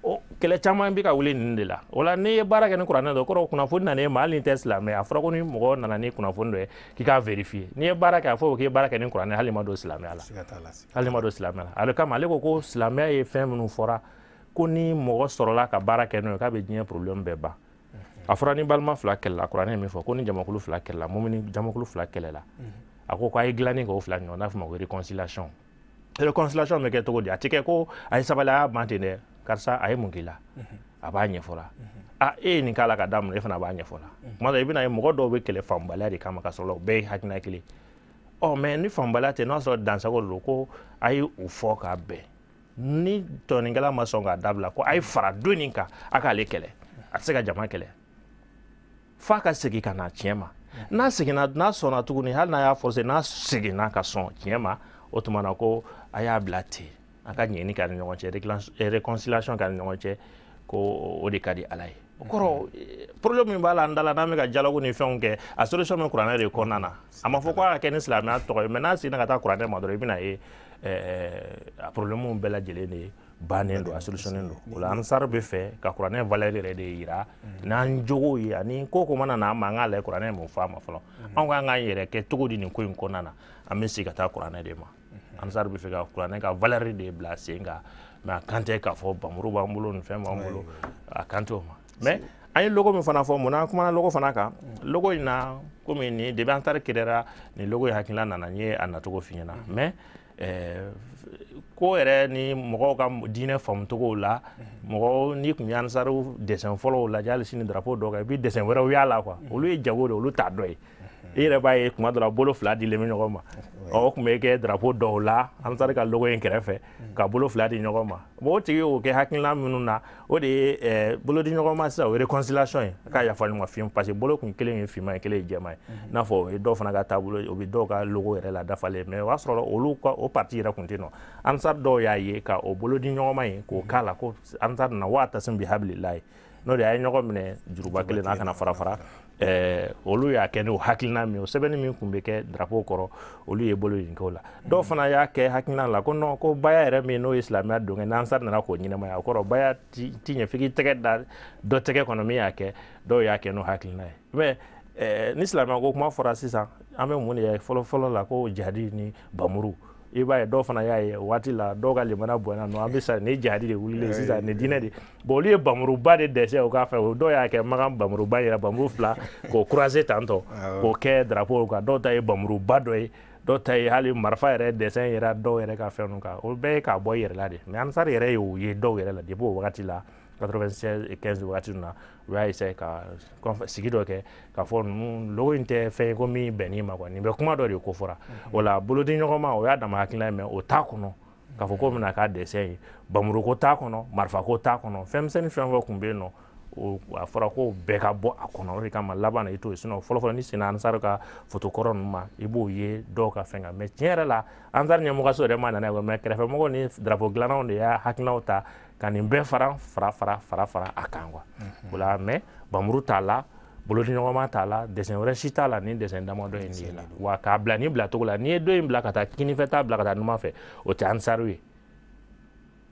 O kɛlɛ caman bɛ ka wuli ninnu de la. O la n'i ye baara kɛ ni kuranɛ dɔ kɔrɔ, kunnafoni nana e ma, hali n'i tɛ silamɛ, a fɔra ko ni mɔgɔ nana ni kunnafoni dɔ ye k'i k'a vérifier. N'i ye baara kɛ, a fɔ k'i ye baara kɛ ni kuranɛ, hali ma don silamɛya la, hali ma don silamɛya la. Ale kama ale ko ko silamɛya ye fɛn minnu fɔra ko ni mɔgɔ sɔrɔla ka baara kɛ n'o ye k'a bɛ diɲɛ problème bɛɛ ban. A fɔra ni balima fila kɛlɛla, kuranɛ ye min fɔ ko ni jamakulu fila kɛlɛla, mumini jamakulu fila kɛlɛla, a ko k'a ye dilanni kɛ o fila ɲɔgɔn, n'a fɔ ma ko réconciliation. Réconciliation bɛ kɛ cogo di? A tɛ kɛ ko a ye sabali, a y'a ban ten dɛ, karisa a ye mun k'i la, a b'a ɲɛfɔ la, a e ye nin k'a la ka da mun, e fana b'a ɲɛfɔ la. Tuma dɔ i bɛna ye mɔgɔ dɔw bɛ kɛlɛ faamubaliya de kama, ka sɔrɔ o bɛɛ ye hakilina kelen. Ɔ mais ni faamubaliya tɛ, n'a sɔrɔ dansago de don, ko a ye o fɔ k'a bɛn, ni tɔnikɛla ma sɔn k'a dabila, ko a ye fara don nin kan a k'ale kɛlɛ, a tɛ se ka jama kɛlɛ f'a ka segin ka na tiɲɛ ma. N'a seginna, n'a sɔnna tuguni, hali n'a y'a forcer, n'a seginna ka sɔn tiɲɛ ma, o tuma na ko a y'a bila ten, a ka ɲɛni k'a ni ɲɔgɔn cɛ, réconciliation k'a ni ɲɔgɔn cɛ, ko o de ka di Ala ye. O kɔrɔ problème min b'a la an da la, n'an bɛ ka dialogue ni fɛnw kɛ, a solution bɛ kuranɛ de kɔnɔna na. A ma fɔ ko a ka kɛ ni silamɛya tɔgɔ ye, mais n'a seginna ka taa kuranɛ ma dɔrɔn, i bɛna ye a problème bɛɛ lajɛlen de bannen don, a solutionnen don. O la Ansar bɛ fɛ ka kuranɛ valeur yɛrɛ de yira n'an jogo ye, ani ko ko mana na an ma, an k'a lajɛ kuranɛ ye mun fɔ a ma fɔlɔ. Anw kan k'an yɛrɛ kɛ cogo di nin ko in kɔnɔna na? An bɛ segin ka taa kuranɛ de ma. Ansar bɛ fɛ ka kuranɛ ka valeur de bila sen kan, mais a kan tɛ k'a fɔ bamuru b'an bolo, nin fɛn b'an bolo, a kan t'o ma. Mais an ye logo min fana fɔ, munna an kumana logo fana kan? Logo in na, komi nin depuis Ansar créera nin logo in hakilina nana, n ye a nacogo f'i ɲɛna. Mais ko yɛrɛ ni mɔgɔw ka diinɛ faamucogow la, mɔgɔw n'i tun ye Ansaru dessin fɔlɔw lajɛ, hali sini drapeau dɔw kan, i bɛ dessin wɛrɛw y'a la quoi, olu ye jago de, olu t'a dɔ ye. I yɛrɛ b'a ye tuma dɔ la bolo fila dilen bɛ ɲɔgɔn ma, o tun bɛ kɛ drapeau dɔw la Ansar ka logo in kɛrɛfɛ, ka bolo fila di ɲɔgɔn ma. Bon o tigi y'o kɛ hakilina minnu na, o de ye bolo di ɲɔgɔn ma sisan, o ye réconciliation ye, ka yafa ɲɔgɔn ma fiyewu, parce que bolo kun kelen ye finman ye, kelen ye jɛman ye, i n'a fɔ o ye dɔw fana ka taabolo, o bɛ dɔw ka logo yɛrɛ la dafalen. Mais o y'a sɔrɔ olu ka o parti yɛrɛ kun tɛ nɔ. Ansar dɔw y'a ye ka o bolo di ɲɔgɔn ma ye k'o k'a la, ko Ansar nana wa tasim bi habililahi, n'o de a ye ɲɔgɔn minɛ juruba kelen n'a kana fara fara. Olu y'a kɛ n'o hakilina min ye, o sɛbɛnni min tun bɛ kɛ drapeau kɔrɔ, olu ye bolo in kɛ o la. Dɔw fana y'a kɛ hakilina la ko non, ko baya yɛrɛ min n'o ye silamɛya don kɛ, n'Ansar nana k'o ɲɛnamaya, o kɔrɔ baya ti ɲɛ f'i k'i tɛgɛ da dɔ tɛgɛ kɔnɔ min y'a kɛ. Dɔw y'a kɛ n'o hakilina ye. Mais ni silamɛya ko kuma fɔra sisan, an bɛ mun de ye fɔlɔ fɔlɔ la, ko jihadi ni bamuru, i b'a ye dɔw fana y'a ye o waati la, dɔw ka limana bonyana nɔ, an bɛ sa ni jihadi de wulilen sisan, ni diinɛ de. Bon olu ye bamuruba de dɛsɛ o k'a fɛ, o dɔw y'a kɛ makan bamuruba yɛrɛ, bamuru fila k'o croiser tantɔ k'o kɛ drapeau kan. Dɔw ta ye bamuruba dɔ ye, dɔw ta ye hali marifa yɛrɛ dessin yɛrɛ dɔw yɛrɛ ka fɛn ninnu kan, o bɛɛ ye k'a bɔ i yɛrɛ la de. Mais Ansar yɛrɛ y'o ye dɔw yɛrɛ la depuis o wagati la, 96 et 15 wagati ninnu na, u y'a essayer ka sigi dɔ kɛ k'a fɔ ninnu logo in tɛ fɛn ye ko min bɛnn'i ma quoi, nin bɛ kuma dɔ de ko fɔra. O la bolodi ɲɔgɔn ma, o y'a dama hakilina ye, mais o t'a kɔnɔ k'a fɔ ko bɛna k'a dessin ye, bamuruko t'a kɔnɔ, marifako t'a kɔnɔ, fɛn misɛnnin fɛn fɛn tun bɛ yen nɔ, a fɔra ko bɛɛ ka bɔ a kɔnɔ. O de kama laban na i t'o ye, sinon fɔlɔ fɔlɔ ni senna Ansar ka photo kɔrɔ ninnu ma, i b'o ye dɔw ka fɛn kan. Mais tiɲɛ yɛrɛ la Ansar ɲɛmɔgɔso yɛrɛ ma nana ye, mais kɛrɛfɛmɔgɔw ni drapeau dilannaw de y'a hakilinaw ta ka nin bɛɛ fara fara fara fara fara a kan quoi. O la mais bamuru t'a la, bolodiɲɔgɔnma t'a la, dessin wɛrɛ si t'a la ni dessin damadɔ in de la. Wa k'a bila nin bilacogo la, n'i ye dɔ in bila ka taa kinifɛ, t'a bila ka taa numan fɛ, o tɛ Ansaru ye.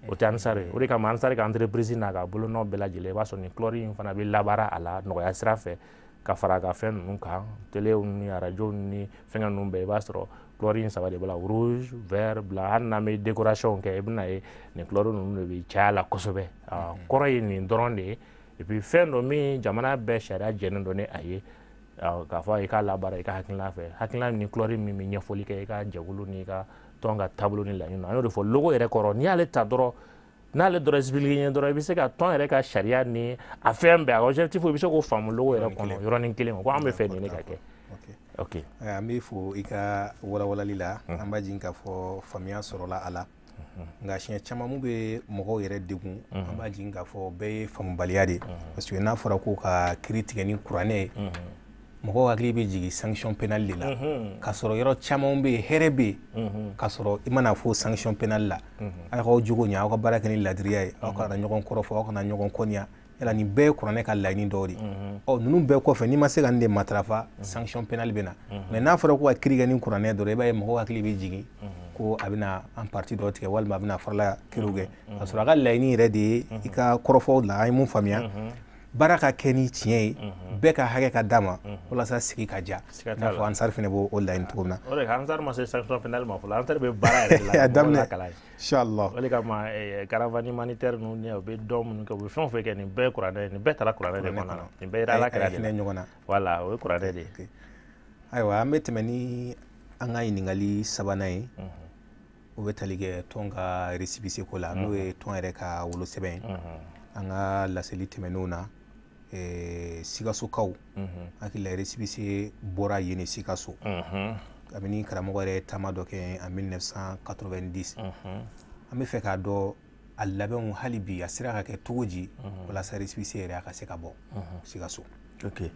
O tɛ Ansar ye. O de kama Ansar ka entreprise n'a ka bolonɔ bɛɛ lajɛlen, i b'a sɔrɔ nin couleur in fana bɛ labaara a la nɔgɔya sira fɛ ka fara a ka fɛn ninnu kan, telew ni arajow ni fɛngɛ ninnu bɛɛ, i b'a sɔrɔ couleur in saba de b'a la, rouge, vert, blanc. Hali n'an bɛ décoration kɛ, i bɛna ye nin couleur ninnu de bɛ caya la kosɛbɛ. Kɔrɔ ye nin dɔrɔn de ye. Et puis fɛn dɔ min jamana bɛɛ sariya jɛnnen don ni a ye, k'a fɔ i k'a labaara i ka hakilina fɛ, hakilina ni couleur min bɛ ɲɛfɔli kɛ i ka jɛkulu n'i ka tɔn ka taabolo ni laɲini. An y'o de fɔ logo yɛrɛ kɔrɔ, n'i y'ale ta dɔrɔn, n'ale dɔrɔn expliqué ɲɛ dɔrɔn, i bɛ se ka tɔn yɛrɛ ka sariya ni a fɛn bɛɛ, a objectif, i bɛ se k'o faamu logo yɛrɛ kɔnɔ yɔrɔnin kelen, ko an bɛ fɛ nin de ka kɛ. Ok, an b'i fo i ka walawalali la. An b'a jigin k'a fɔ faamuya sɔrɔla a la, nka siɲɛ caman mun bɛ mɔgɔw yɛrɛ degun, an b'a jigin k'a fɔ bɛɛ ye faamubaliya de ye, parce que n'a fɔra ko ka kiiri tigɛ ni kuranɛ ye, mɔgɔw hakili bɛ jigin sanction pénale de la, k'a sɔrɔ yɔrɔ caman bɛ yen, hɛrɛ bɛ yen, k'a sɔrɔ i mana fɔ sanction pénale la. Aw k'aw jogo ɲɛ, aw ka baara kɛ ni ladiriya ye, aw kana ɲɔgɔn kɔrɔfɔ, aw kana ɲɔgɔn kɔniya. Yala nin bɛɛ ye kuranɛ ka laɲini dɔw de ye. Ɔ ninnu bɛɛ kɔfɛ, n'i ma se ka nin de matarafa, sanction pénale bɛ na. Mais n'a fɔra ko ka kiiri kɛ ni kuranɛ dɔrɔn, i b'a ye mɔgɔw hakili bɛ jigin ko a bɛna an parti dɔ tigɛ, walima a bɛna farala kiiriw kɛ, k'a sɔrɔ a ka laɲini yɛrɛ de ye i ka kɔrɔfɔw la. An ye mun faamuya? Baara ka kɛ ni tiɲɛ ye, bɛɛ ka hakɛ ka d'a ma, walasa sigi ka diya. I n'a fɔ Ansar fana b'o laɲini cogo min na. O de Ansar ma se sanction pénale ma fɔlɔ, Ansar bɛ baara yɛrɛ de la. A daminɛ inchallah. O de kama caravane humanitaire ninnu ni u bɛ dɔn minnu kɛ, u bɛ fɛn o fɛn kɛ, nin bɛɛ ye kuranɛ ye, nin bɛɛ taara kuranɛ de kɔnɔ, nin bɛɛ yera Ala kira de la. Hinɛ ɲɔgɔn na. Voilà, o ye kuranɛ de ye. Ayiwa, an bɛ tɛmɛ ni an ka ɲininkali sabanan ye. O bɛ tali kɛ tɔn ka récépissé ko la, n'o ye tɔn yɛrɛ ka wolosɛbɛn ye. An ka laseli tɛmɛnenw na, Sikasokaw hakili la récépissé bɔra yen de, Sikaso, kabini karamɔgɔ yɛrɛ taama dɔ kɛ en 1990. An bɛ fɛ k'a dɔn a labɛnw hali bi a sera ka kɛ cogo di walasa récépissé yɛrɛ a ka se ka bɔ Sikaso? Ok,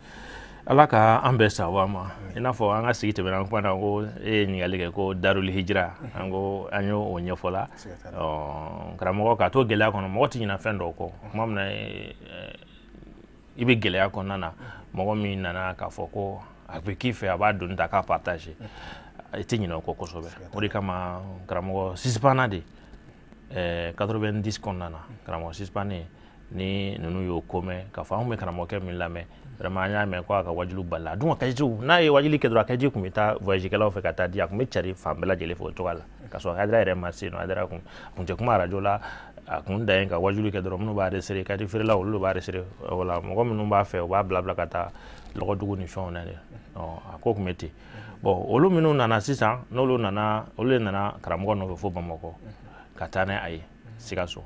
Ala ka an bɛɛ sababu ma. I n'a fɔ an ka sigi tɛmɛna, an kumana ko e ye ɲininkali kɛ ko Darul Hijira, an ko an y'o ɲɛfɔ la. Karamɔgɔ k'a to gɛlɛya kɔnɔ, mɔgɔ tɛ ɲinɛ fɛn dɔw kɔ. Tuma min na i bɛ gɛlɛya kɔnɔna na, mɔgɔ min nana k'a fɔ ko a bɛ k'i fɛ, a b'a doni ta k'a partager, i tɛ ɲinɛ o kɔ kosɛbɛ. O de kama karamɔgɔ sisipana de 90 kɔnɔna na, karamɔgɔ sisipane ni ninnu y'o ko mɛn k'a fɔ anw bɛ karamɔgɔkɛ min lamɛn, vraiment an y'a mɛn ko a ka wajulu balila. A dun ka kajiw, n'a ye wajuli kɛ dɔrɔn, a kaji tun bɛ taa voyagekɛlaw fɛ ka taa di, a tun bɛ cari fan bɛɛ lajɛlen fɛ o cogoya la, k'a sɔrɔ Hayidara yɛrɛ ma se yen nɔ. Hayidara kun a kun tɛ kuma arajo la, a kun dan ye ka wajuli kɛ dɔrɔn. Minnu b'a resere, kaji feerelaw, olu de b'a resere, wala mɔgɔ minnu b'a fɛ, u b'a bila bila ka taa lɔgɔdugu ni fɛnw na dɛ. A ko tun bɛ ten. Bon, olu minnu nana sisan, n'olu nana, olu de nana karamɔgɔ nɔfɛ fo Bamakɔ ka taa n'a ye Sikaso.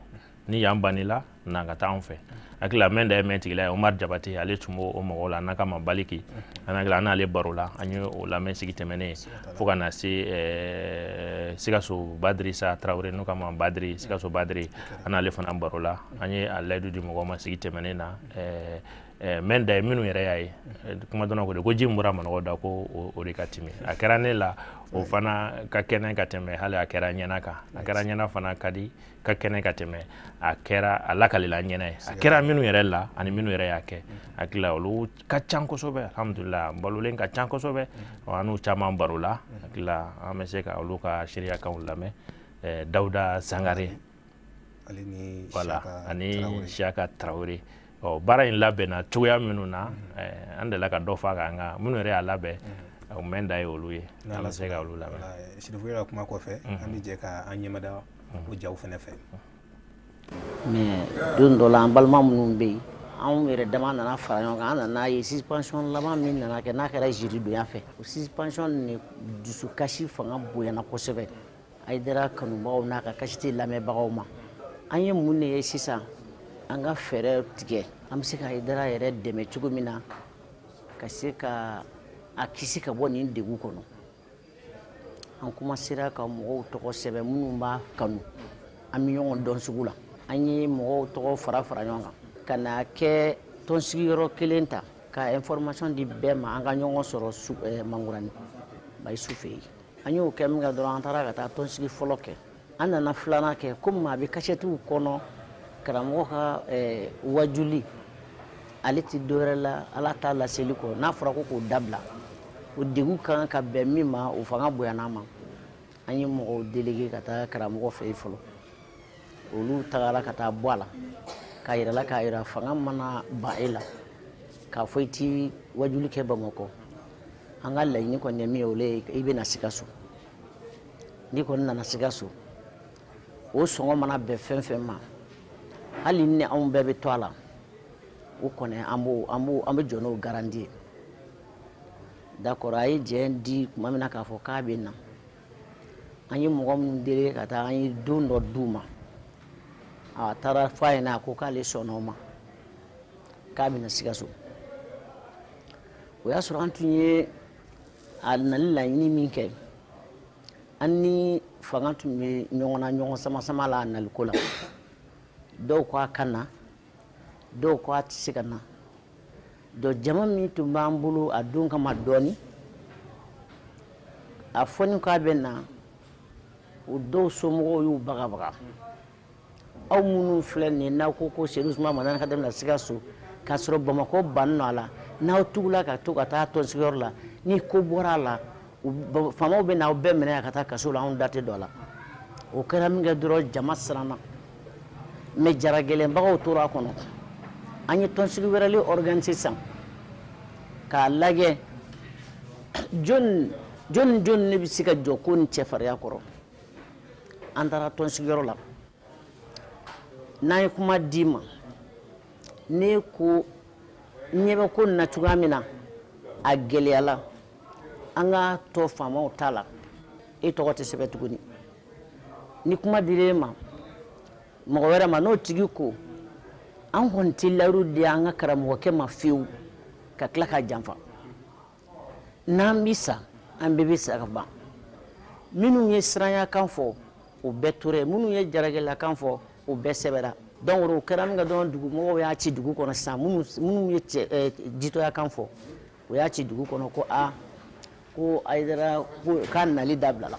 Ni yan banila, na ka taa anw fɛ. Hakili la mɛn da ye mɛn tigila ye, Omar Jabate, ale tun b'o mɔgɔw la, n'a kama Baliki, an hakili an n'ale baro la, an ye o lamɛn sigi tɛmɛnen, fo ka na se Sikaso Badirisa Tarawele, n'o kama Badiri, Sikaso Badiri, an n'ale fana baro la, an ye a layidu di mɔgɔw ma sigi tɛmɛnen na. Mɛn da ye minnu yɛrɛ y'a ye kuma dɔn ko de ko ji min bɔra manɔgɔ da ko o de ka timi. A kɛra ne la, o fana ka kɛnɛ ka tɛmɛ hali a kɛra ɲɛna kan. A kɛra ɲɛna fana ka di ka kɛnɛ ka tɛmɛ a kɛra a lakalila ɲɛna ye. A kɛra minnu yɛrɛ la ani minnu yɛrɛ y'a kɛ, hakili la olu ka ca kosɛbɛ. Alhamdulilah, balolen ka ca kosɛbɛ, an n'u caman baro la. Hakili la an bɛ se ka olu ka seereyakanw lamɛn. Dawuda Sangare, voilà, ani Siyaka Tarawele. Ɔ baara in labɛnna cogoya minnu na, an delila ka dɔ fɔ a kan, nka minnu yɛrɛ y'a labɛn, o mɛn da ye olu ye, an bɛ se ka olu lamɛn. Sirifu ka kuma kɔfɛ, an bɛ jɛ ka an ɲɛmada o jaw fana fɛ. Mais don dɔ la, an balima minnu bɛ yen, anw yɛrɛ dama nana fara ɲɔgɔn kan, an nana ye suspension laban min nana kɛ, n'a kɛra jeudi donya fɛ, o suspension ni dusukasi fanga bonyana kosɛbɛ Hayidara kanubagaw n'a ka kasiti lamɛnbagaw ma. An ye mun de ye sisan? An ka fɛɛrɛ tigɛ, an bɛ se ka Hayidara yɛrɛ dɛmɛ cogo min na ka se ka a kisi ka bɔ nin degun kɔnɔ. An commencera ka mɔgɔw tɔgɔ sɛbɛn minnu b'a kanu, an bɛ ɲɔgɔn dɔn sugu la. An ye mɔgɔw tɔgɔ fara fara ɲɔgɔn kan ka na kɛ tɔnsigiyɔrɔ kelen ta ka information di bɛɛ ma, an ka ɲɔgɔn sɔrɔ Mangurani Bayisu fɛ yen. An y'o kɛ min kɛ dɔrɔn, an taara ka taa tɔnsigi fɔlɔ kɛ. An nana filanan kɛ, komi a bɛ kasɛtiw kɔnɔ, karamɔgɔ ka wajuli ale tɛ dɔwɛrɛ la Ala t'a laseli kɔ. N'a fɔra ko k'o dabila, o degun kan ka bɛn min ma, o fanga bonyana ma. An ye mɔgɔw délégué ka taa karamɔgɔ fɛ yen fɔlɔ. Olu tagara ka taa bɔ a la k'a yira la, k'a yira fanga mana ban e la k'a fɔ i ti wajuli kɛ Bamakɔ. An ka laɲini kɔni ye min ye, o le ye i bɛ na Sikaso. N'i kɔni nana Sikaso, o sɔngɔ mana bɛn fɛn fɛn ma, hali ni anw bɛɛ bɛ to a la, o kɔni an b'o an b'o an bɛ jɔ n'o garanti ye. D'accord, a ye jɛn di tuma min na k'a fɔ k'a bɛ na, an ye mɔgɔ minnu délégé ka taa, an ye don dɔ d'u ma. A taara fɔ a ɲɛna, a ko k'ale sɔnna o ma, k'a bɛ na Sikaso. O y'a sɔrɔ an tun ye a nali laɲini min kɛ, an ni fanga tun bɛ ɲɔgɔn na, ɲɔgɔn sama sama la a naliko la. Dɔw ko a ka na, dɔw ko a tɛ se ka na. Donc jama min tun b'an bolo a don kama dɔɔni, a fɔ ni k'a bɛ na, o dɔw somɔgɔw y'u bagabaga. Aw minnu filɛ nin ye, n'aw ko ko Seydou Ousmane Madani ka daminɛ Sikaso, k'a sɔrɔ Bamakɔ bannen don a la, n'aw tugula ka to ka taa tɔnsigiyɔrɔ la, ni ko bɔra a la, faamaw bɛ n'aw bɛɛ minɛ ka taa kaso la, anw da tɛ don a la. O kɛra min kɛ dɔrɔn, jama siranna, mais jaragɛlɛnbagaw tora a kɔnɔ. An ye tɔnsigi wɛrɛ le organiser sisan k'a lajɛ jɔn jɔn jɔn ne bɛ se ka jɔ ko ni cɛfarinya kɔrɔ. An taara tɔnsigiyɔrɔ la, n'an ye kuma d'i ma, n'e ko n ɲɛ bɛ ko nin na cogoya min na, a gɛlɛyala, an ka tɔ faamaw ta la, e tɔgɔ tɛ sɛbɛn tuguni. Ni kuma dir'e ma mɔgɔ wɛrɛ ma, n'o tigi ko an kɔni tɛ layiru di an ka karamɔgɔkɛ ma fiyewu ka tila k'a janfa, n'an bi sa an bɛɛ bɛ sa ka ban. Minnu ye siranya kan fɔ, o bɛɛ tora yen, minnu ye jaragɛlɛya fɔ, o bɛɛ sɛbɛra. Donc o kɛra min kɛ dɔrɔn, dugumɔgɔw y'a ci dugu kɔnɔ sisan, minnu ye cɛ jitɔya kan fɔ, o y'a ci dugu kɔnɔ ko aa, ko Hayidara ko k'a nali dabilala.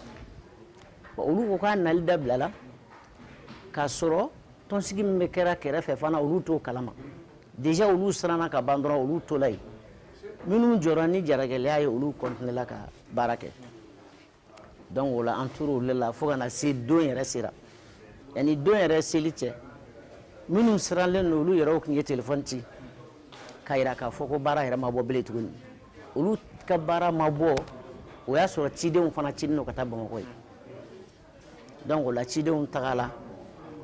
Olu ko k'a nali dabilala k'a sɔrɔ tɔnsigi min bɛ kɛra kɛrɛfɛ fana, olu t'o kalama. Déjà olu siranna ka ban dɔrɔn, olu tola yen. Minnu jɔra ni jaragɛlɛya ye, olu continué la ka baara kɛ. Donc o la an tora olu la fo ka na se don yɛrɛ sera. Yanni don yɛrɛ seli cɛ, minnu siranlen don, olu yɛrɛw tun ye téléphone ci k'a yira k'a fɔ ko baara yɛrɛ ma bɔ bilen tuguni. Olu ka baara ma bɔ, o y'a sɔrɔ cidenw fana cilen don ka taa Bamakɔ ye. Donc o la cidenw tagala,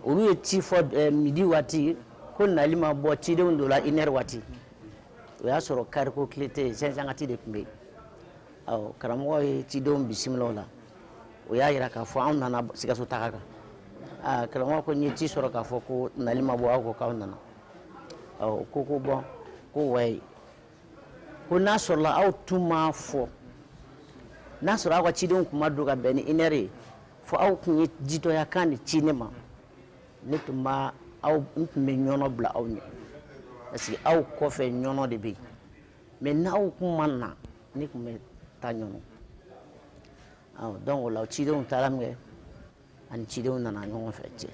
olu ye ci fɔ midi waati ko nali ma bɔ, cidenw donna une heure waati. O y'a sɔrɔ kariko tile tɛ yen, sɛnsɛngati de tun bɛ yen. Awɔ, karamɔgɔ ye cidenw bisimila o la, o y'a yira k'a fɔ anw nana Sikaso taga kan. Aa, karamɔgɔ ko n ye ci sɔrɔ k'a fɔ ko nali ma bɔ, aw ko k'aw nana. Awɔ, ko ko bɔn, ko wayi, ko n'a sɔrɔla aw tun m'a fɔ, n'a sɔrɔ aw ka cidenw tun ma don ka bɛn ni une heure ye, fo aw tun ye jitɔya kan de ci ne ma, ne tun b'a aw n tun bɛ ɲɔnɔ bila aw ɲɛ, parce que aw kɔfɛ ɲɔnɔ de bɛ yen. Mais n'aw kun ma na, ne tun bɛ taa ɲɔnɔ. Awɔ, donc o la cidenw taara min kɛ, ani cidenw nana ɲɔgɔn fɛ cɛ.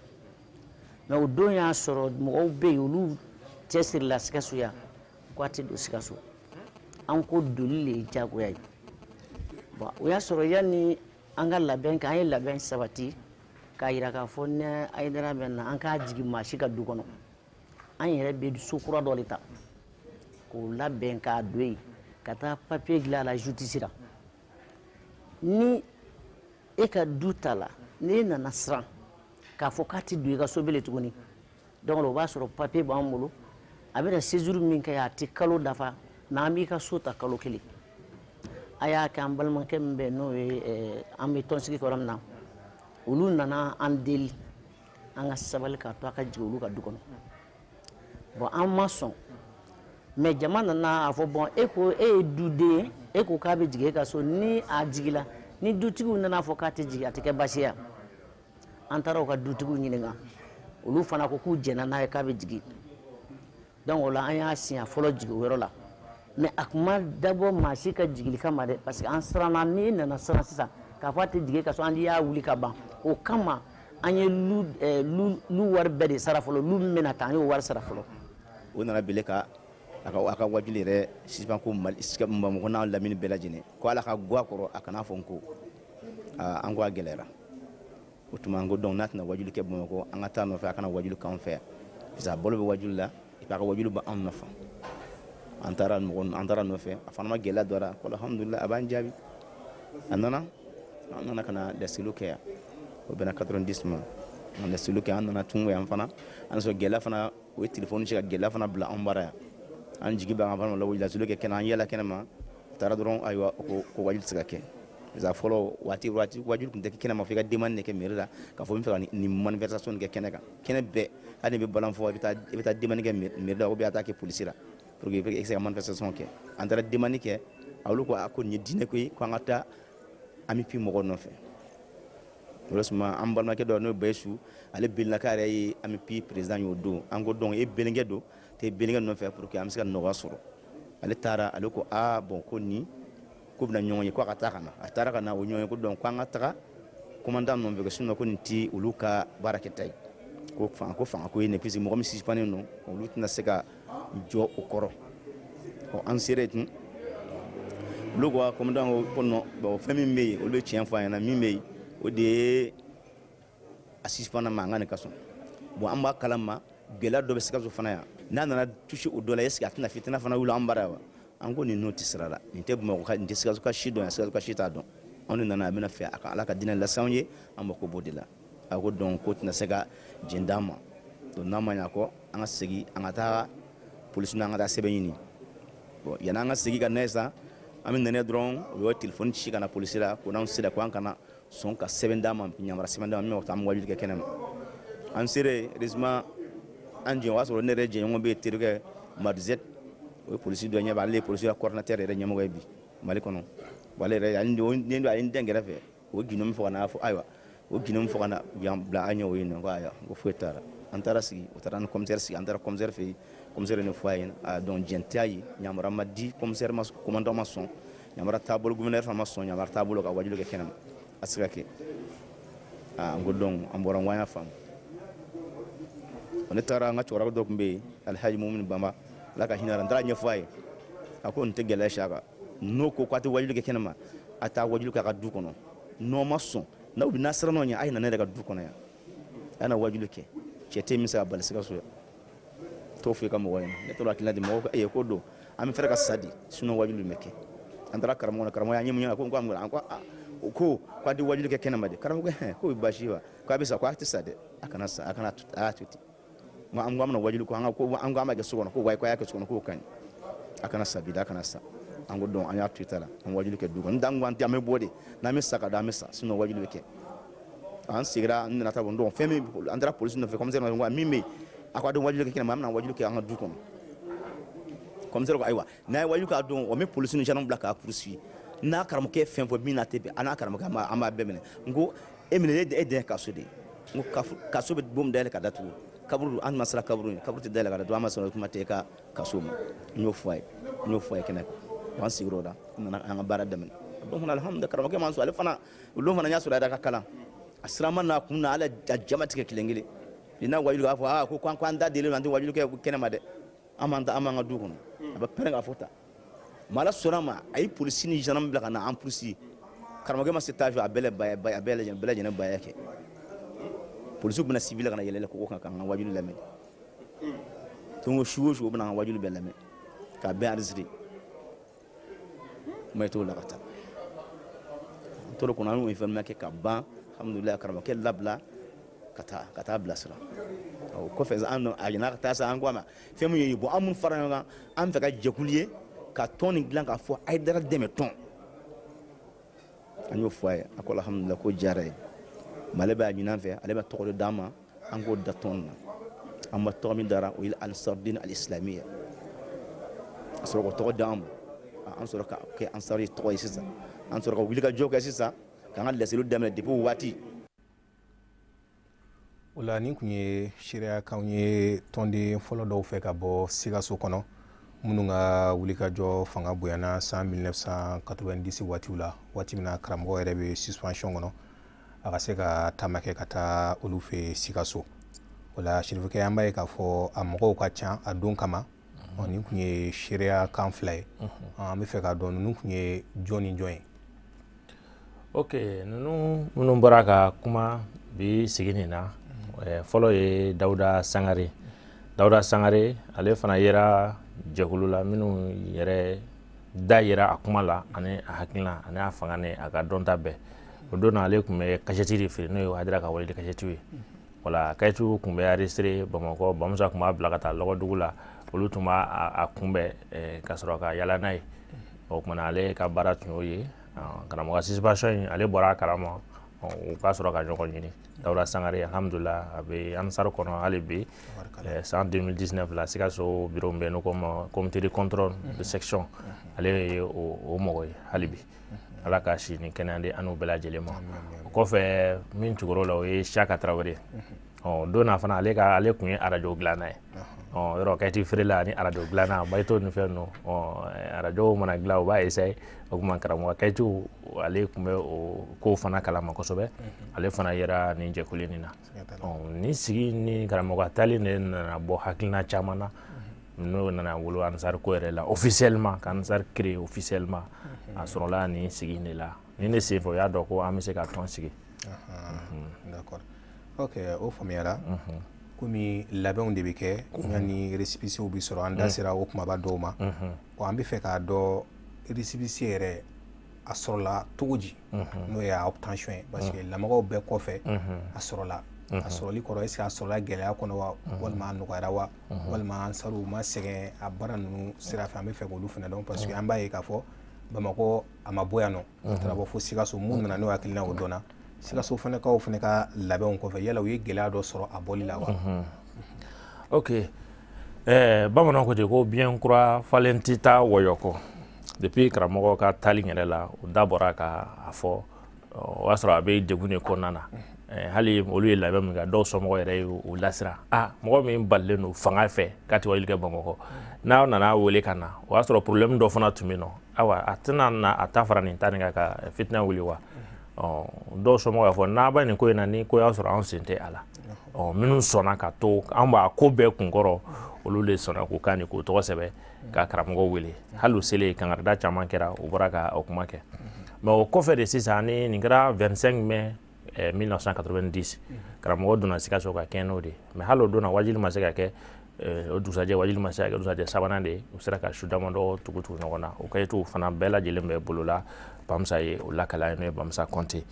Mais o don y'a sɔrɔ mɔgɔw bɛ yen, olu cɛsirila Sikaso yan ko a tɛ don Sikaso. An ko doli le ye diyagoya ye. Bon, o y'a sɔrɔ yanni an ka labɛn kɛ, an ye labɛn sabati k'a yira k'a fɔ ni Hayidara bɛ na, an k'a jigin maa si ka du kɔnɔ. An yɛrɛ bɛ so kura dɔ de ta k'o labɛn k'a don yen, ka taa papiye dilan a la justice la. Ni e ka du ta la, n'e nana siran k'a fɔ k'a tɛ don i ka so bilen tuguni, donc o b'a sɔrɔ papiye b'an bolo, a bɛna séjour min kɛ, a tɛ kalo dafa, mais an b'i ka so ta kalo kelen. A y'a kɛ an balimakɛ min bɛ yen, n'o ye an bɛ tɔnsigi kɛ yɔrɔ min na, olu nana an deli an ka sabali k'a to a ka jigin olu ka du kɔnɔ. Bon, an ma sɔn, mais jama nana a fɔ bɔn, e ko e ye duden ye, e ko k'a bɛ jigin e ka so, ni a jigila, ni dutigiw nana fɔ k'a tɛ jigin, a tɛ kɛ baasi ye. An taara u ka dutigiw ɲininka, olu fana ko k'u jɛnna n'a ye k'a bɛ jigin. Donc o la an y'a siɲɛ fɔlɔ jigin o yɔrɔ la, mais a kun ma dabɔ maa si ka jigili kama dɛ, parce que an siranna, n'i nana siran sisan k'a fɔ a tɛ jigin ka so, an y'a wuli ka ban. O kama an ye lu wari bɛɛ de sara fɔlɔ, lu min bɛna ta an y'o wari sara fɔlɔ. O nana bele ka a ka wajuli yɛrɛ sisan ko Bamakɔ n'a lamini bɛɛ lajɛlen ko Ala ka guwa kɔrɔ, a kana fɔ n ko an ko a gɛlɛyara. O tuma an ko donc n'a tɛna wajuli kɛ Bamakɔ, an ka taa nɔfɛ, a kana wajuli k'anw fɛ yan, parce que a balo bɛ wajuli la, et puis a ka wajuli bɛ anw nafa. An taara mɔgɔ, an taara nɔfɛ, a fana ma gɛlɛya dɔ la, ko alhamdulilah, a b'an jaabi. A nana, an nana ka na laseliw kɛ yan, o bɛnna 90 ma. An laseliw kɛ, an nana tun yan fana, an sɔrɔ gɛlɛya fana, o ye telefɔni ci ka gɛlɛya fana bila anw bara yan. An jigi b'an fana la, laseliw kɛ kɛnɛ, an yɛlɛ kɛnɛ ma, taara dɔrɔn, ayiwa, ko wajuli tɛ se ka kɛ. Parce que fɔlɔ waati wajuli tun tɛ kɛ kɛnɛ ma, fo i ka demande de kɛ mairie la k'a fɔ n bɛ fɛ ka nin manifestation kɛ kɛnɛ kan. Kɛnɛ bɛɛ, hali n'i bɛ balan fɔ, i bɛ taa demande kɛ mairie la, ou bien a taa kɛ polisi la pour que i ka se ka manifestation kɛ. An taara demande kɛ, a olu ko a ko nin ye diinɛ ko ye, ko an ka taa AMIPI mɔgɔw nɔfɛ. O de suma an balimakɛ dɔ n'o ye Bayisu, ale belinaka yɛrɛ ye AMIPI président y'o don. An ko donc e belenkɛ don, t'e belenkɛ nɔfɛ pour que an bɛ se ka nɔgɔya sɔrɔ. Ale taara, ale ko aa bon, ko nin ko bɛna ɲɔgɔn ye, ko a ka taa ka na. A taara ka na o ɲɔgɔn ye, ko donc ko an ka taga commandant nɔfɛ, sinon ko nin ti olu ka baara kɛta ye. Ko fanga ko fanga ko ye nin, puisque mɔgɔ min suspendé don, olu tɛna se ka jɔ o kɔrɔ. Ɔ an sera yen tun, olu ko commandant ko non, bon fɛn min bɛ yen, olu ye tiɲɛ fɔ an ɲɛna, min bɛ yen o de ye a suspendé ma, an ka nin ka sɔn. Bon an b'a kalama gɛlɛya dɔ bɛ Sikaso fana yan, n'a nana toucher o dɔ la, est ce que a tɛna fitina fana wuli an bara yan wa? An ko nin n'o tɛ sira la, nin tɛ Bamakɔ, nin tɛ Sikaso ka si dɔn yan, Sikaso ka si t'a dɔn. Anw de nana, a bɛna fɛ a ka Ala ka diinɛ lase anw ye, an mako b'o de la. A ko donc ko tɛna se ka jɛn d'an ma, donc n'a ma ɲɛ kɔ, an ka segin, an ka taa polisi an ka taa sɛbɛn ɲini. Bon yanni an ka segin ka na ye sa, an bɛ nɛnɛ dɔrɔn, u ye telefɔni ci ka na polisi la, ko n'anw sera ko an kana sɔn ka sɛbɛn d'an ma, yamaruya sɛbɛn d'an ma, min bɛ taa an bɛ wajuli kɛ kɛnɛ ma. An sera yen, heureusement an jɛ, o y'a sɔrɔ ne yɛrɛ jɛɲɔgɔn bɛ yen, terikɛ Maduzet, o ye polisi dɔ ɲɛ bɛ, ale ye polisi ka coordinateur yɛrɛ ɲɛmɔgɔ ye bi Mali kɔnɔ. Bon ale yɛrɛ, a ye n den kɛrɛfɛ, o ye gindo min fɔ ka na fɔ, ayiwa, o gindo min fɔ ka na yan bila an ɲɛ, o ye nin ko ayiwa, ko foyi t'a la. An taara sigi, o taara ni commissaire sigi, an taara commissaire fɛ yen, commissaire ye nin fɔ a ye, a donc jɛn t'a ye, yamaruya ma di commissaire ma, commandant ma sɔn, yamaruya t'a bolo, gouverneur fana ma sɔn, yamaruya t'a bolo ka wajuli kɛ kɛnɛ ma, a tɛ se ka kɛ. Aa n ko donc an bɔra, n ko an y'a faamu. Ne taara an ka cɛkɔrɔba dɔ tun bɛ yen, Alhaji Mumini Bamba, Ala ka hinɛ a la, n taara ɲɛfɔ a ye, a ko nin tɛ gɛlɛya si a kan, n'o ko k'a tɛ wajuli kɛ kɛnɛ ma, a taa wajuli kɛ a ka du kɔnɔ, n'o ma sɔn, n'aw bɛ n'a siran n'o ɲɛ, a ye na ne yɛrɛ ka du kɔnɔ yan, a ye na wajuli kɛ, cɛ tɛ min se ka bali Sikaso yan, t'o fɔ i ka mɔgɔ ɲɛna. Ne tora hakilina di mɔgɔw ko ee ko don an bɛ fɛɛrɛ ka sa di, sinon wajuli bɛ kɛ. An taara karamɔgɔ la, karamɔgɔ y'an ɲɛ mun ɲɛna, ko an ko aa o ko k'a tɛ wajuli kɛ kɛnɛ ma dɛ. Karamɔgɔ ko k'o ye baasi ye wa, k'a bɛ sa, k'a tɛ sa dɛ, a kana sa, a kana a y'a to ten. An ko an bɛna wajuli ko an ko an ko an b'a kɛ so kɔnɔ, ko wayi ko a y'a kɛ so kɔnɔ, k'o ka ɲi, a kana sa bi dɛ, a kana sa. An ko donc an y'a to i ta la, an wajuli kɛ du kɔnɔ, n ko an tɛ, an bɛ bɔ de, n'an bɛ sa ka da, an bɛ sa, sinon wajuli bɛ kɛ. An seginna, an nana taa bɔ, donc fɛn min, an taara polisi nɔfɛ, commissaire nɔfɛ, n ko min bɛ yen, a ko a dɔn wajuli kɛ kɛnɛ ma, an bɛna wajuli kɛ an ka du kɔnɔ. Commissaire ko ayiwa, n'a ye wajuli k'a dɔn, o bɛ polisi ni gendarme bila k'a poursuivre, n'a karamɔgɔkɛ ye fɛn fɔ min n'a tɛ bɛn, an n'a karamɔgɔkɛ an b'a bɛɛ minɛ. N ko e minɛ, e den ye kaso de ye, n ko kaso bɛ bon dayɛlɛ ka datugu, kaburu an ma siran kaburu ye, kaburu tɛ dayɛlɛ ka datugu, an ma siran kuma tɛ e ka kaso ma. N y'o fɔ a ye, n y'o fɔ a ye kɛnɛ kan. An sigira o la, an nana an ka baara daminɛ. Don fana alhamdulilah, karamɔgɔkɛ ma sɔn, ale fana o don fana n y'a sɔrɔ a yɛrɛ ka kalan, a siran ma n'a kun na, ala a jama tigɛ kelen kelen. N'a wajulu k'a fɔ aa ko an da delen don, an tɛ wajulu kɛ kɛnɛ ma dɛ, an b'an ta, an b'an ka du kɔnɔ, a bɛ pɛrɛn k'a fɔ tan. Mais ala sɔnna ma, a ye polisi ni gendarme bila ka na an poursuivre. Karamɔgɔkɛ ma se taa fɛ, a bɛɛ lajɛlen baya kɛ. Polisiw bɛna civil ka na yɛlɛ kogo kan k'an ka wajulu lamɛn. Donc su o su, u bɛna an ka wajulu bɛɛ lamɛn k'a bɛɛ enregistré. Kuma t'o la ka taa. An tora kɔnɔ, an y'o événement kɛ ka ban, alhamdulilayi, karamɔgɔkɛ labila ka taa bilasira. O kɔfɛ an a ɲin'a ka taa sa, an ko a ma fɛn min ye bon, an mun fara ɲɔgɔn kan, an fɛ ka jɛkulu ye ka tɔn nin dilan k'a fɔ Hayidara dɛmɛ tɔn. An y'o fɔ a ye, a ko alhamdulilayi, ko diyara ye. Mais ale b'a ɲini an fɛ, ale bɛ tɔgɔ dɔ d'an ma, an k'o da tɔn na. An ma tɔgɔ min dara, o ye Ansarudin al-Islamiyya. A sɔrɔ k'o tɔgɔ d'an ma, an sɔrɔ ka kɛ Ansar ye tɔgɔ ye sisan. An sɔrɔ ka wuli ka jɔ kɛ sisan, k'an ka laseliw daminɛ depuis o waati. O la nin tun ye seereyakanw ye tɔnden fɔlɔ dɔw fɛ ka bɔ Sikaso kɔnɔ, minnu ka wulikajɔ fanga bonyana san 1990 waatiw la, waati min na karamɔgɔ yɛrɛ bɛ suspension kɔnɔ, a ka se ka taama kɛ ka taa olu fɛ Sikaso. O la Sirifukɛ, an b'a ye k'a fɔ a mɔgɔw ka ca a don kama. Nin tun ye seereyakan fila ye. An bɛ fɛ k'a dɔn ninnu tun ye jɔn ni jɔn ye. Ok, ninnu minnu bɔra ka kuma Bi sigi nin na, fɔlɔ ye Dawuda Sangare. Dawuda Sangare, ale fana yera jɛkulu la minnu yɛrɛ da yera a kuma la ani a hakilina ani a fanga ni a ka dɔnta bɛɛ. O don na, ale tun bɛ kasɛti de feere, n'o ye Hayidara ka walidi kasɛtiw ye. Wala kasɛtiw tun bɛ enregistré Bamakɔ, Bamusa tun b'a bila ka taa Lɔgɔdugu la, olu tun b'a a kunbɛn ka sɔrɔ ka yala n'a ye. O kumana, ale ka baara tun y'o ye. Karamɔgɔ suspension in, ale bɔra a kalama, u ka sɔrɔ ka ɲɔgɔn ɲini. Dawuda Sangare, alhamdulillah, a bɛ Ansar kɔnɔ hali bi. San 2019 la, Sikaso bureau min bɛ yen, n'o ko ma comité de contrôle de section, ale ye o mɔgɔ ye hali bi. Ala ka si ni kɛnɛya di an n'u bɛɛ lajɛlen ma. O kɔfɛ, min tugur'o la, o ye Siyaka Tarawele. Ɔ don na fana, ale tun ye arajo dilanna ye. Ɔ yɔrɔ kayiti feerela ani arajo dilanna, bayito ni fɛn ninnu, ɔ arajo mana dilan, u b'a essayer. O tuma, karamɔgɔ kayitiw, ale tun bɛ o kow fana kalama kosɛbɛ. Ale fana yera nin jɛkulu nin na. Ɔ nin sigi ni karamɔgɔ taali de nana bɔ hakilina caman na, n'o nana wolo Ansar ko yɛrɛ la officiellement, ka Ansar créer officiellement. A sɔrɔla nin sigi de la. Nin de senfɛ, o y'a dɔn ko an bɛ se ka tɔn sigi. D'accord, ok, o faamuyara. Komi labɛnw de bɛ kɛ yanni récépissé bɛ sɔrɔ, an da sera o kumaba dɔw ma. An bɛ fɛ k'a dɔn, récépissé yɛrɛ a sɔrɔla cogo di, n'o ye a obtention ye? Parce que lamagaw bɛɛ kɔfɛ, a sɔrɔla. A sɔrɔli kɔrɔ, est ce que a sɔrɔla gɛlɛya kɔnɔ wa, walima a nɔgɔyara wa, walima Ansaru ma sɛgɛn a baara ninnu sira fɛ? An bɛ fɛ k'olu fana dɔn, parce que an b'a ye k'a fɔ Bamakɔ a ma bɔ yan nɔ, a taara bɔ fo Sikaso. Mun nana n'o hakilina, o dɔnna. Sikaso fana kaw fana ka labɛnw kɔfɛ, yala u ye gɛlɛya dɔ sɔrɔ a bɔli la wa? Ok, bamananw ko ten ko biɲɛ kura falen tɛ taa wɔyɔ kɔ. Depuis karamɔgɔ ka taali yɛrɛ la, o da bɔra ka a fɔ, o y'a sɔrɔ a bɛ degun de kɔnɔna na. Hali olu ye labɛn min kɛ, dɔw somɔgɔw yɛrɛ ye u lasira: a mɔgɔ min balilen don fanga fɛ k'a tɛ wajuli kɛ Bamakɔ, n'aw nana wele ka na, o y'a sɔrɔ problème dɔ fana tun bɛ yen nɔ. Ayiwa, a tɛna na a ta fara nin ta nin kan ka fitinɛ wuli wa? Dɔw somɔgɔw y'a fɔ n'a bɛ nin ko in na, ni ko y'a sɔrɔ, anw sen tɛ a la. Ɔ minnu sɔnna ka to an b'a ko bɛɛ kunkɔrɔ, olu de sɔnna k'u kan k'u tɔgɔ sɛbɛn ka karamɔgɔw wele. Hali u selen, kangarida caman kɛra, u bɔra ka o kuma kɛ. Mais o kɔfɛ de sisan, ni nin kɛra 25 mai 1990, karamɔgɔ donna Sikaso ka kɛ n'o de. Mais hali o donna, wajuli ma se ka kɛ. O dugusajɛ, wajuli ma se ka kɛ. O dugusajɛ sabanan de, u sera ka su damadɔ tugu tugu ɲɔgɔn na. O kayituw fana bɛɛ lajɛlen bɛ bolo la. Bamusa ye o lakala ye, n'o ye Bamusa Kɔnte.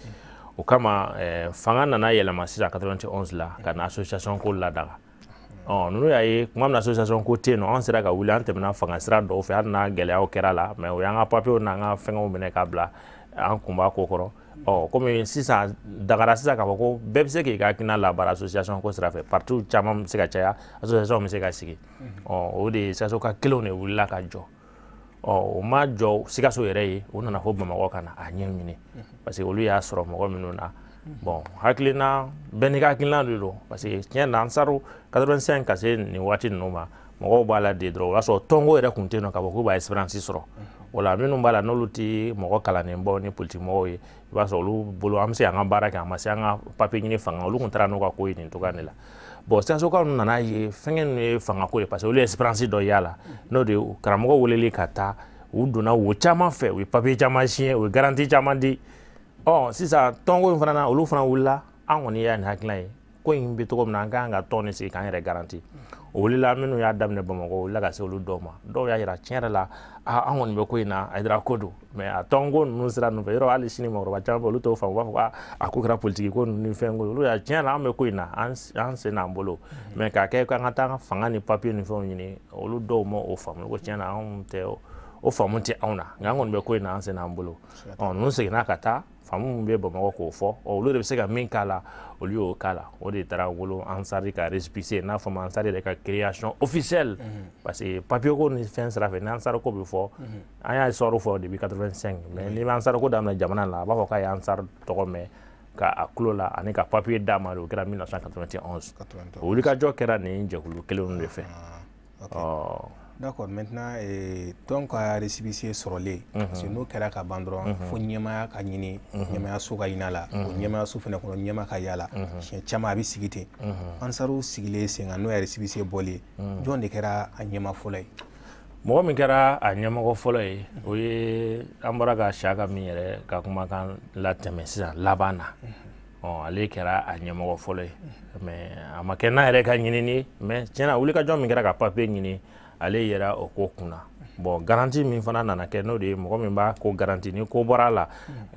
O kama, fanga nana yɛlɛma sisan 91 la, ka na association ko ladaga. Ɔ ninnu y'a ye tuma min na association ko tɛ yen nɔ, an sera ka wuli, an tɛmɛna fanga sira dɔw fɛ, hali n'a gɛlɛyaw kɛra la. Mais o y'an ka papiyew n'an ka fɛngɛw minɛ k'a bila an kun b'a ko kɔrɔ. Ɔ komi sisan dagara sisan k'a fɔ ko bɛɛ bɛ se k'i ka hakilina labaara association ko sira fɛ, partiw caman bɛ se ka caya, association bɛ se ka sigi. Ɔ o de ye Sikaso ka kelenw de wulila ka jɔ. Ɔ o ma jɔ Sikaso yɛrɛ ye, u nana fo Bamakɔ ka na a ɲɛ ɲini, parce que olu y'a sɔrɔ mɔgɔ minnu na. Bon, hakilina bɛɛ n'i ka hakilina de don, parce que tiɲɛ na, Ansaru 85 ka se nin waati ninnu ma, mɔgɔw b'a la de dɔrɔn. O y'a sɔrɔ tɔnko yɛrɛ tun tɛ yen nɔ k'a fɔ k'u b'a expérience sɔrɔ. O la, minnu b'a la, n'olu tɛ mɔgɔ kalannen baw ni politique mɔgɔw ye, i b'a sɔrɔ olu bolo, an bɛ se k'an ka baara kɛ, a ma se an ka papier ɲini fanga. Olu tun taara n'u ka ko ye nin cogoya de la. Bon, Sikasokaw nana ye fɛnkɛ ninnu ye fangako ye, parce que olu ye expérience dɔ y'a la, n'o de ye karamɔgɔ weleli ka taa. U donna wo caman fɛ, u ye papier caman signé, u ye garantie caman di. Ɔ sisan, tɔnko in fana na, olu fana wulila. An kɔni y'a nin hakilina ye, ko in bɛ cogo min na, an ka kan ka tɔn nin sigi k'an yɛrɛ garantie. O wulila, minnu y'a daminɛ Bamakɔ, o wulila ka se olu dɔw ma. Dɔw y'a yira tiɲɛ yɛrɛ la, aa, an kɔni bɛ ko in na, Hayidara ko don. Mais a tɔnko ninnu sira ninnu fɛ, yɔrɔ hali sini mɔgɔkɔrɔba caman bɛ, olu t'o faamu. U b'a fɔ ko a ko kɛra politiki ko ninnu ni fɛn ko. Olu y'a tiɲɛ la, an bɛ ko in na, an sen n'an bolo. Mais k'a kɛ k'an ka taa fanga ni papiye ni fɛnw ɲini, olu dɔw ma o faamu. Ko tiɲɛ na, anw tɛ o faamu tɛ anw na, nka an kɔni bɛ ko in na, an sen n'an bolo. Ɔ ninnu seginna ka taa faamu min bɛ Bamakɔ k'o fɔ. Ɔ olu de bɛ se ka min k'a la, olu y'o k'a la. O de taara wolo Ansari ka récépissé, n'a fɔ ma Ansari yɛrɛ ka création officielle. Parce que papier ko ni fɛn sira fɛ, ni Ansari ko bɛ fɔ, an y'a histoire fɔ depuis 85. Mais n'i bɛ Ansari ko daminɛ jamana la, a b'a fɔ k'a ye Ansari tɔgɔ mɛn ka a tulo la ani ka papier d'a ma. O kɛra 1991. O wulikajɔ kɛra nin jɛkulu kelenw de fɛ. Ɔ D'accord, maintenant tɔn ka récépissé sɔrɔlen, parce que n'o kɛra ka ban dɔrɔn, fo ɲɛmaaya ka ɲini, ɲɛmaayaso ka ɲini a la. O ɲɛmaayaso fana kɔnɔ, ɲɛmaa ka y'a la. Siɲɛ caman a bɛ sigi ten. Ansaru sigilen sen kan, n'o ye récépissé bɔli ye, jɔn de kɛra a ɲɛmaa fɔlɔ ye? Mɔgɔ min kɛra a ɲɛmɔgɔ fɔlɔ ye, o ye an bɔra ka Siyaka min yɛrɛ ka kumakan latɛmɛ sisan laban na. Ale kɛra a ɲɛmɔgɔ fɔlɔ ye, mais a ma kɛ n'a yɛrɛ ka ɲinini, mais tiɲɛna wulikajɔ min kɛra ka papier ɲini, ale yɛrɛ o ko kunna. Bon, garantie min fana nana kɛ, n'o de ye mɔgɔ min b'a ko garantie ni ko bɔra a la,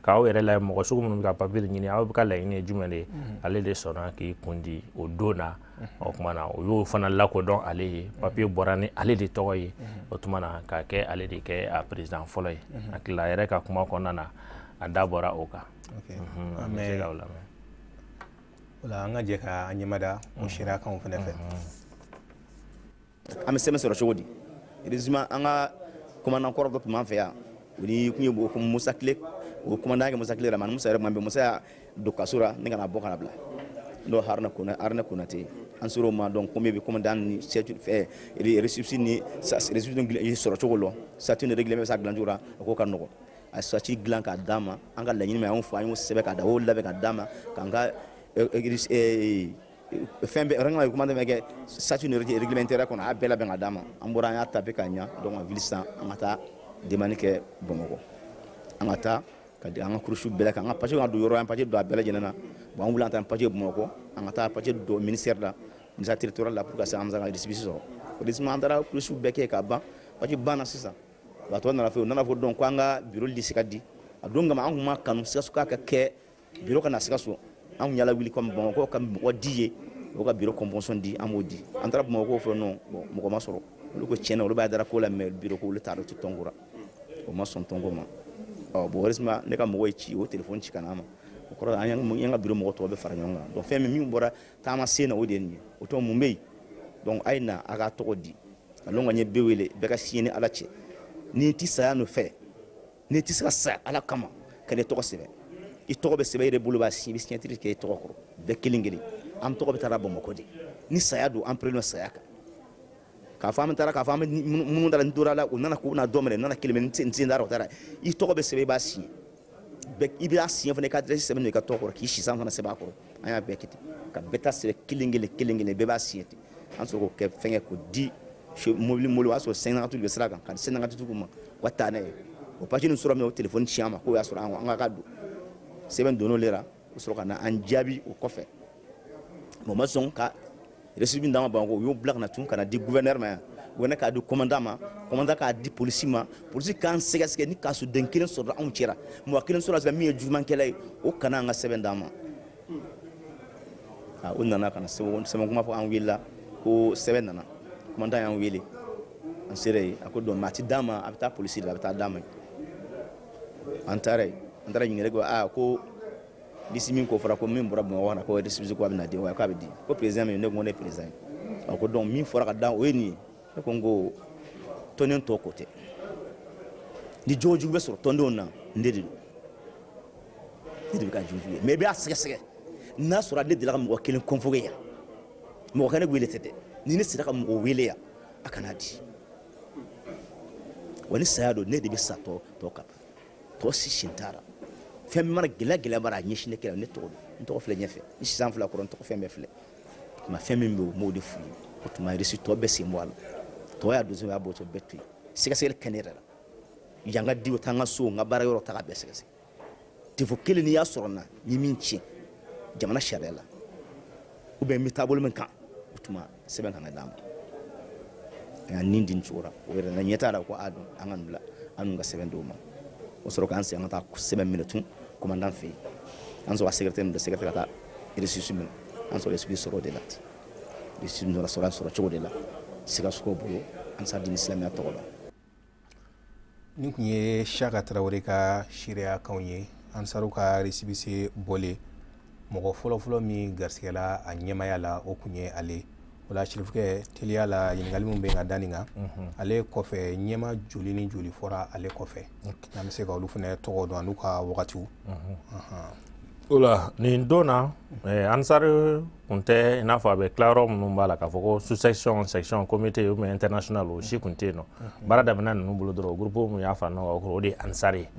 k'aw yɛrɛ lajɛ mɔgɔ sugu minnu bɛ ka papier ɲini, aw bɛ ka laɲini ye jumɛn de ye, ale de sɔnna k'i kun di o don na. O tuma na o y'o fana lakodɔn ale ye, papier bɔra ni ale de tɔgɔ ye, o tuma na k'a kɛ ale de kɛ a président fɔlɔ ye. Hakili la a yɛrɛ ka kuma kɔnɔna na, a da bɔra o kan. An bɛ se k'aw lamɛn. O la an ka jɛ ka an ɲɛmada o seereya kanw fana fɛ. An bɛ sɛbɛn sɔrɔ cogo di? Heureusement, an ka commandant kɔrɔ dɔ tun b'an fɛ yan, o ni kun ye ko Musa Kile, o commandant kɛ Musa Kile yɛrɛ ma, ni Musa yɛrɛ ma bɛ Musa y'a don kaso la ni ka na bɔ ka na bila. N'o Haruna Kona, Haruna Konate, an ser'o ma. Donc komi bɛ commandant ni fɛ récépissé ni récépissé sɔrɔ cogo lɔ, statut ni règlement bɛ se a dilan cogo la, a ko ka nɔgɔn. A statut dilan k'a d'a ma, an ka laɲini min an y'o fɔ, an y'o sɛbɛn k'a da, o labɛn k'a d'a ma, k'an ka fɛn bɛɛ règlement commandant bɛ kɛ statut ni règlement intérieur kɔnɔ, a y'a bɛɛ labɛn k'a d'a ma. An bɔra, an y'a tapé k'a ɲa. Donc a wuli sisan, an ka taa demande kɛ Bamakɔ, an ka taa ka an ka kurusu bɛɛ la, an ka papier ka don yɔrɔ, an papier don a bɛɛ lajɛlen na. Bon, an wuli an taa papier Bamakɔ, an ka taa papier don ministère la, ministère territorial la, pour que an bɛ se ka récépissé sɔrɔ. Heureusement, an taara kurusu bɛɛ kɛ k'a ban, papier banna sisan. A tɔ nana fɛ, u nana fɔ donc ko an ka bureau liste ka di. A don kama an kun ma kanu Sikaso k'a ka kɛ bureau ka na Sikaso, an kun y'a lawuli comme Bamakɔ ka mɔgɔ di ye, o ka bureau convention di, an b'o di. An taara Bamakɔ fɛ nɔ, bon, mɔgɔ ma sɔrɔ. Olu ko tiɲɛna olu b'a dara ko la, mais bureau ko olu t'a dɔn, tɛ tɔnko la, o ma sɔn tɔnko ma. Ɔ bon, heureusement, ne ka mɔgɔ ye ci, o téléphone ci ka na ma, o kɔrɔ an y'an ka bureau mɔgɔ tɔw bɛ fara ɲɔgɔn kan. Donc fɛn min bɔra taama sen na, o de ye nin ye. O tɔ mun bɛ yen? Donc a ye na a k'a tɔgɔ di, ka lɔn ka ɲɛ bɛɛ wele, bɛɛ ka signer ni Ala cɛ. N'i ti saya nɔfɛ, n'i ti se ka saya Ala kama, ka ne tɔgɔ sɛbɛn. I tɔgɔ bɛ sɛbɛn, i yɛrɛ bolo b'a signer, i bɛ signature kɛ i tɔgɔ kɔrɔ, bɛɛ kelen kelen. An tɔgɔ bɛ taara Bamakɔ de. Ni saya don, an pere saya kan. K'a fɔ an bɛ taara, k'a fɔ an bɛ minnu taara n tora la, u nana k'u bɛna dɔ minɛ, n nana kelen minɛ, n sen dara o taara. I tɔgɔ bɛ sɛbɛn, i b'a signer. Bɛɛ i b'a signer fana, i ka adresse sɛbɛn don i ka tɔgɔ kɔrɔ, k'i sisan fana sɛbɛn a kɔrɔ. An y'a bɛɛ kɛ ten, ka bɛɛ ta sɛbɛn kelen kelen kelen kelen, bɛɛ b'a signer ten. An sɔrɔ k'o kɛ fɛnkɛ k'o di mobili mobili, o y'a sɔrɔ 500 bɛ sira kan, ka di 500 ma, u ka taa n'a ye. O papier nin sɔrɔ min, o téléphone ci an ma k'o y'a sɔrɔ an ka don sɛbɛn donn'o le la, o sɔrɔ ka na an jaabi o kɔfɛ. Bon, ma sɔn ka récépissé min d'an ma Bamakɔ, u y'o bila ka na tun ka na di gouverneur ma yan, gouverneur k'a di commandant ma, commandant k'a di polisi ma, polisi k'an sɛgɛsɛgɛ ni kasoden kelen sɔrɔla anw cɛra, mɔgɔ kelen sɔrɔla sisan min ye jugumankɛla ye, o kana an ka sɛbɛn d'an ma. O nana ka na sɛbɛn kuma fɔ, an wulila ko sɛbɛn nana, commandant y'an wele, an sera yen, a ko donc maa ti d'a ma, a bɛ taa polisi de la, a bɛ taa d'a ma. An taara yen, an taara ɲininkali kɛ, aa ko lisi min ko fɔra ko min bɔra Bamakɔ ka na, ko récépissé ko a bɛ na di wa, k'a bɛ di, ko président min, ne ko ne ye président ye. A ko donc min fɔra ka da o ye nin ye. Ne ko n ko tɔnden tɔ ko tɛ, ni jogo jugu bɛ sɔrɔ tɔndenw na, ne de don, ne de bɛ ka jugu ye, mais i b'a sɛgɛsɛgɛ n'a sɔrɔ ne delila ka mɔgɔ kelen convoqué yan, mɔgɔ ka ne wele tɛ dɛ, ni ne sera ka mɔgɔ wele yan, a kana di wa, ni saya don, ne de bɛ sa tɔ tɔ kan, tɔ si sen t'a la. Fɛn min mana gɛlɛya gɛlɛya bara a ɲɛsin ne kɛlɛ, ne tɔgɔ don, n tɔgɔ filɛ ɲɛfɛ, ni sisan filɛ kɔrɔ, n tɔgɔ fɛn bɛɛ filɛ. O tuma fɛn min bɛ yen, o m'o de f'u ye. O tuma récit tɔ bɛɛ sen bɔ a la, tɔ y'a donso y'a bɔ, tɔ bɛɛ to yen, sɛgɛsɛgɛli kɛ ne yɛrɛ la yan, ka di o taa n ka so, n ka baara yɔrɔ ta ka bɛɛ sɛgɛsɛgɛ. Défaut kelen n'i y'a sɔrɔ n na, ni min tiɲɛ jamana sariya la, ou bien n bɛ taabolo min kan, o tuma sɛbɛn kana d'a ma. A y'a nin di nin cogo la, o yɛrɛ la ɲɛ t'a la, ko a dɔn an ka nin bila, an dun ka sɛbɛn d'o ma. O sɔrɔ k'an segin an ka taa sɛbɛn minɛ tun commandant fɛ yen, an sɔrɔ ka secrétaire minɛ, secrétaire ka taa récépissé minɛ, an sɔrɔ récépissé sɔrɔ o de la ten. Récépissé nana sɔrɔ, an sɔrɔ cogo de la Sikasokaw bolo, Ansar Dine silamɛya tɔgɔ la. Nin kun ye Siyaka Tarawele ka seereya kanw ye. Ansaru ka récépissé bɔlen, mɔgɔ fɔlɔfɔlɔ min garisigɛla a ɲɛmaya la, o kun ye ale. O la Sirifukɛ, teliya la, ɲininkali min bɛ ka da nin kan, ale kɔfɛ ɲɛma joli ni joli fɔra ale kɔfɛ, n'an bɛ se ka olu fana tɔgɔ dɔn an'u ka wagatiw? O la nin don na, Ansar kun tɛ i n'a fɔ a bɛ tilayɔrɔ minnu b'a la k'a fɔ ko sous section, section, comité ou bien international, o si kun tɛ yen nɔ. Baara daminɛ ninnu bolo dɔrɔn, groupe min y'a fara ɲɔgɔn kan, o de ye Ansar ye.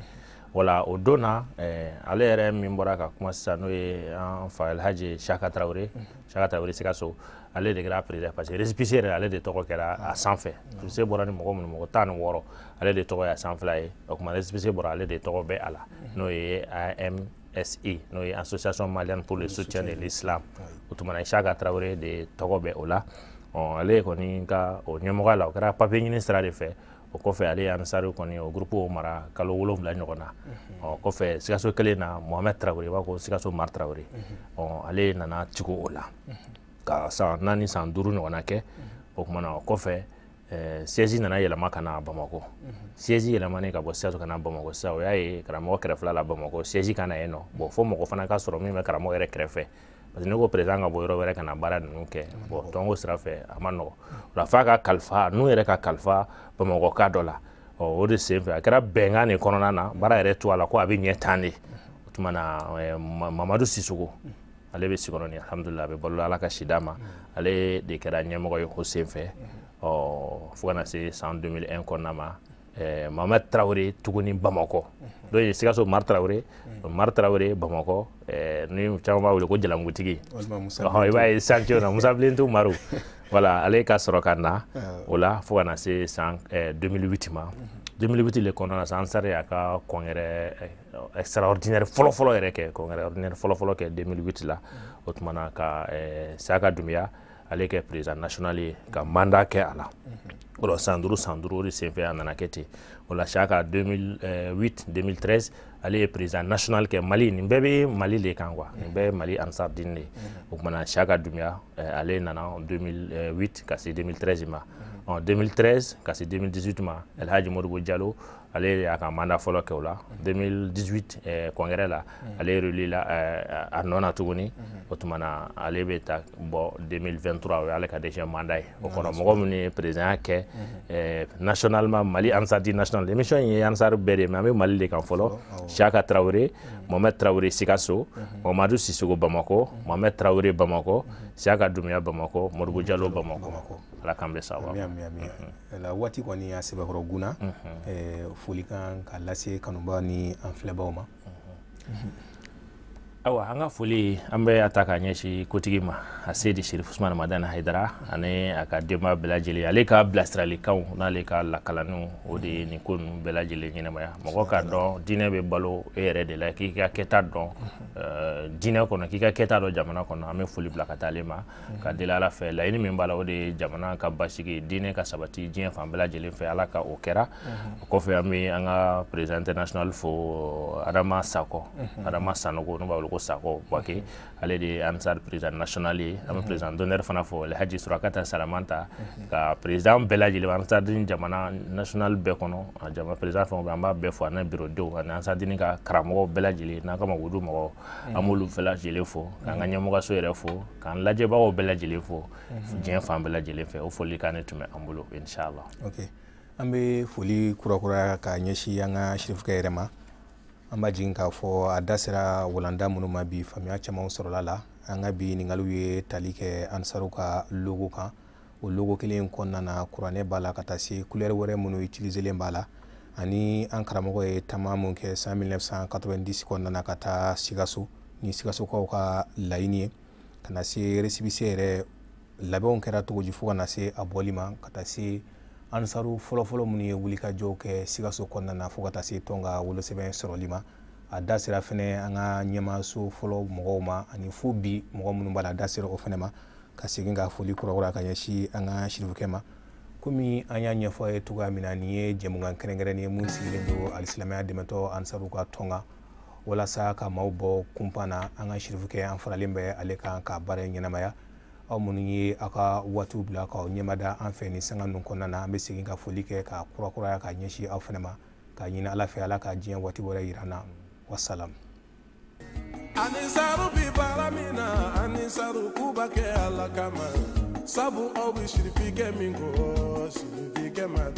Wala o don na, ale yɛrɛ min bɔra ka kuma sisan, n'o ye an fa Alhaji Siyaka Tarawele, Siyaka Tarawele Sikaso, ale de kɛra président, parce que récépissé yɛrɛ ale de tɔgɔ kɛra a sanfɛ. Récépissé bɔra ni mɔgɔ minnu, mɔgɔ 16, ale de tɔgɔ ye a sanfɛla ye. O tuma récépissé bɔra, ale de tɔgɔ bɛ a la, n'o ye AMSI, n'o ye Association malienne pour le soutien de l'islam. O tuma na, Isaka Traoré de tɔgɔ bɛ o la. Ale kɔni ka o ɲɛmɔgɔya la, o kɛra papier ɲini sira de fɛ. O kɔfɛ, ale ye Ansaru kɔni o groupe o mara kalo 7 ɲɔgɔn na. Ɔ kɔfɛ, Sikaso kelen na, Mohamed Traoré, i b'a ko Sikaso Mar Traoré, ɔ ale nana tugu o la ka san 4, san 5 ɲɔgɔnna kɛ. O tuma na, o kɔfɛ, siège nana yɛlɛma ka na Bamakɔ. Siège yɛlɛmanen ka bɔ Sikaso ka na Bamakɔ sisan, o y'a ye karamɔgɔ kɛrɛfɛla la Bamakɔ, siège ka na yen nɔ. Bon, fo mɔgɔ fana ka sɔrɔ min bɛ karamɔgɔ yɛrɛ kɛrɛfɛ, parce que ne ko président ka bɔ yɔrɔ wɛrɛ ka na baara ninnu kɛ, bon, tɔnko sira fɛ a ma nɔgɔ. O la, f'a ka kalifa n'u yɛrɛ ka kalifa Bamakɔ ka dɔ la. Ɔ o de sen fɛ, a kɛra bɛnkan de kɔnɔna na, baara yɛrɛ to a la ko a bɛ ɲɛ tan de. O tuma na, Mamadu Sisoko, ale bɛ Sikɔrɔni, alhamdulilah, a bɛ balo, Ala ka si d'a ma, ale de kɛra ɲɛmɔgɔ ye o sen fɛ. Ɔ fo ka na se san 2001 kɔnɔna ma, Mohamed Traoré tuguni Bamakɔ, dɔ ye Sikaso Mar Traoré, Mar Traoré Bamakɔ, ni caman b'a wele ko Jalangutigi. I b'a ye chantier na, Musa Bilentu Maru, voilà, ale ka sɔrɔ ka na o la fo ka na se san 2008 ma. 2008 le kɔnɔna na sa, Ansar y'a ka congrès extraordinaire fɔlɔ-fɔlɔ yɛrɛ kɛ, congrès ordinaire fɔlɔ-fɔlɔ kɛ 2008 la. O tuma na, ka Siaka Dunbiya ale kɛ président national ye, ka mandat kɛ a la. O la, san 5, san 5, o de senfɛ a nana kɛ ten. O la, Siaka, 2008 2013, ale ye président national kɛ Mali. Nin bɛɛ bɛ Mali de kan quoi, nin bɛɛ ye Mali Ansar Dine de ye. O tuma na, Siaka Dunbiya, ale nana 2008 ka se 2013 ma. 2013 ka se 2018 ma, El Hadji Modibo Diallo, ale y'a ka mandat fɔlɔ kɛ o la. 2018 congrès la, ale réélu la a nɔ na tuguni. O tuma na, ale bɛ ta bɔ 2023, o y'ale ka deuxième mandat ye. O kɔnɔ, mɔgɔ minnu ye président kɛ nationalement Mali Ansar Dine national, émission in ye Ansar bɛɛ de ye, mais an bɛ Mali de kan fɔlɔ: Siaka Traoré, Mohamed Traoré Sikaso, Mamadu Sisoko Bamakɔ, Mohamed Traoré Bamakɔ, Siaka Dunbiya Bamakɔ, Modibo Diallo Bamakɔ. Ala k'an bɛ sababu. Ami, ami, ami. La waati kɔni a sɛbɛkɔrɔ gunna. Folikan ka lase kanubaw ni an filɛbaw ma. Ayiwa, an ka foli, an bɛ a ta k'a ɲɛsin kotigi ma, a Seyidi Sherif Usumani Madani Hayidara, ani a ka denbaya bɛɛ lajɛlen. Ale ka bilasiralikanw n'ale ka lakalaniw, o de ye nin ko ninnu bɛɛ lajɛlen ɲɛnamaya. Mɔgɔ k'a dɔn diinɛ bɛ balo e yɛrɛ de la, k'i ka kɛta dɔn diinɛ kɔnɔ, k'i ka kɛta dɔn jamana kɔnɔ. An bɛ foli bila ka taa ale ma, ka deli Ala fɛ. Laɲini min b'a la, o de ye jamana ka basigi, diinɛ ka sabati diɲɛ fan bɛɛ lajɛlen fɛ. Ala ka o kɛra. O kɔfɛ, an bɛ an ka président international fo, Adama Sakɔ, Adama Sanogo, n'u b'a wele ko Sakɔ Buwake, ale de ye Ansar président national ye. An bɛ président d'honneur fana fo, Alhaji Surakata Salamanta, ka président bɛɛ lajɛlen Ansar Dine jamana national bɛɛ kɔnɔ, a jama président fɛn o fɛn, an b'a bɛɛ fo, ani bureau denw, ani Ansar Dine ka karamɔgɔw bɛɛ lajɛlen n'an kama wudu mɔgɔw, an b'olu bɛɛ lajɛlen fo, k'an ka ɲɛmɔgɔso yɛrɛ fo, k'an lajɛbagaw bɛɛ lajɛlen fo diɲɛ fan bɛɛ lajɛlen fɛ. O foli kan ne tun bɛ an bolo, inshallah. Ok, an bɛ foli kurakuraya ka ɲɛsin an ka sirifukɛ yɛrɛ ma. An b'a jigin k'a fɔ a da sera walanda minnu ma bi, faamuya caman sɔrɔla la. An ka bi ɲininkaliw ye tali kɛ Ansaru ka logo kan. O logo kelen kɔnɔna na, kuranɛ b'a la, ka taa se couleur wɛrɛ minnu utiliselen b'a la, ani an karamɔgɔ ye taama mun kɛ san 1990 kɔnɔna na ka taa Sikaso ni Sikasokaw ka laɲini ye, ka na se récépissé yɛrɛ labɛnw kɛra cogo di, fo ka na se a bɔli ma, ka taa se Ansaru fɔlɔfɔlɔ minnu ye wulikajɔw kɛ Sikaso kɔnɔna na, fo ka taa se tɔn ka wolosɛbɛn sɔrɔli ma. A da sera fɛnɛ an ka ɲɛmaaso fɔlɔ mɔgɔw ma, ani fo bi mɔgɔ minnu b'a la, a da sera o fɛnɛ ma. Ka segin ka foli kurakura ka ɲɛsin an ka sirifukɛ ma. Komi an y'a ɲɛfɔ a ye cogoya min na, nin ye jɛmukan kɛrɛnkɛrɛnnen ye mun sigilen don alisilamɛya dɛmɛtɔ Ansaru ka tɔn kan, walasa ka maaw bɔ kunpan na. An ka sirifukɛ, an faralen bɛ ale kan ka baara in ɲɛnamaya. Aw minnu ye aw ka waatiw bila k'aw ɲɛmada an fɛ nin sanga ninnu kɔnɔna na, an bɛ segin ka foli kɛ ka kurakuraya ka ɲɛsin aw fɛnɛ ma, k'a ɲini Ala fɛ, Ala ka diɲɛ waati wɛrɛ yira an na. Wasalam. Anisaru bi baara min na, Anisaru k'u b'a kɛ Ala kama, sabu aw bɛ sirifikɛ min kɔ, sirifikɛ ma.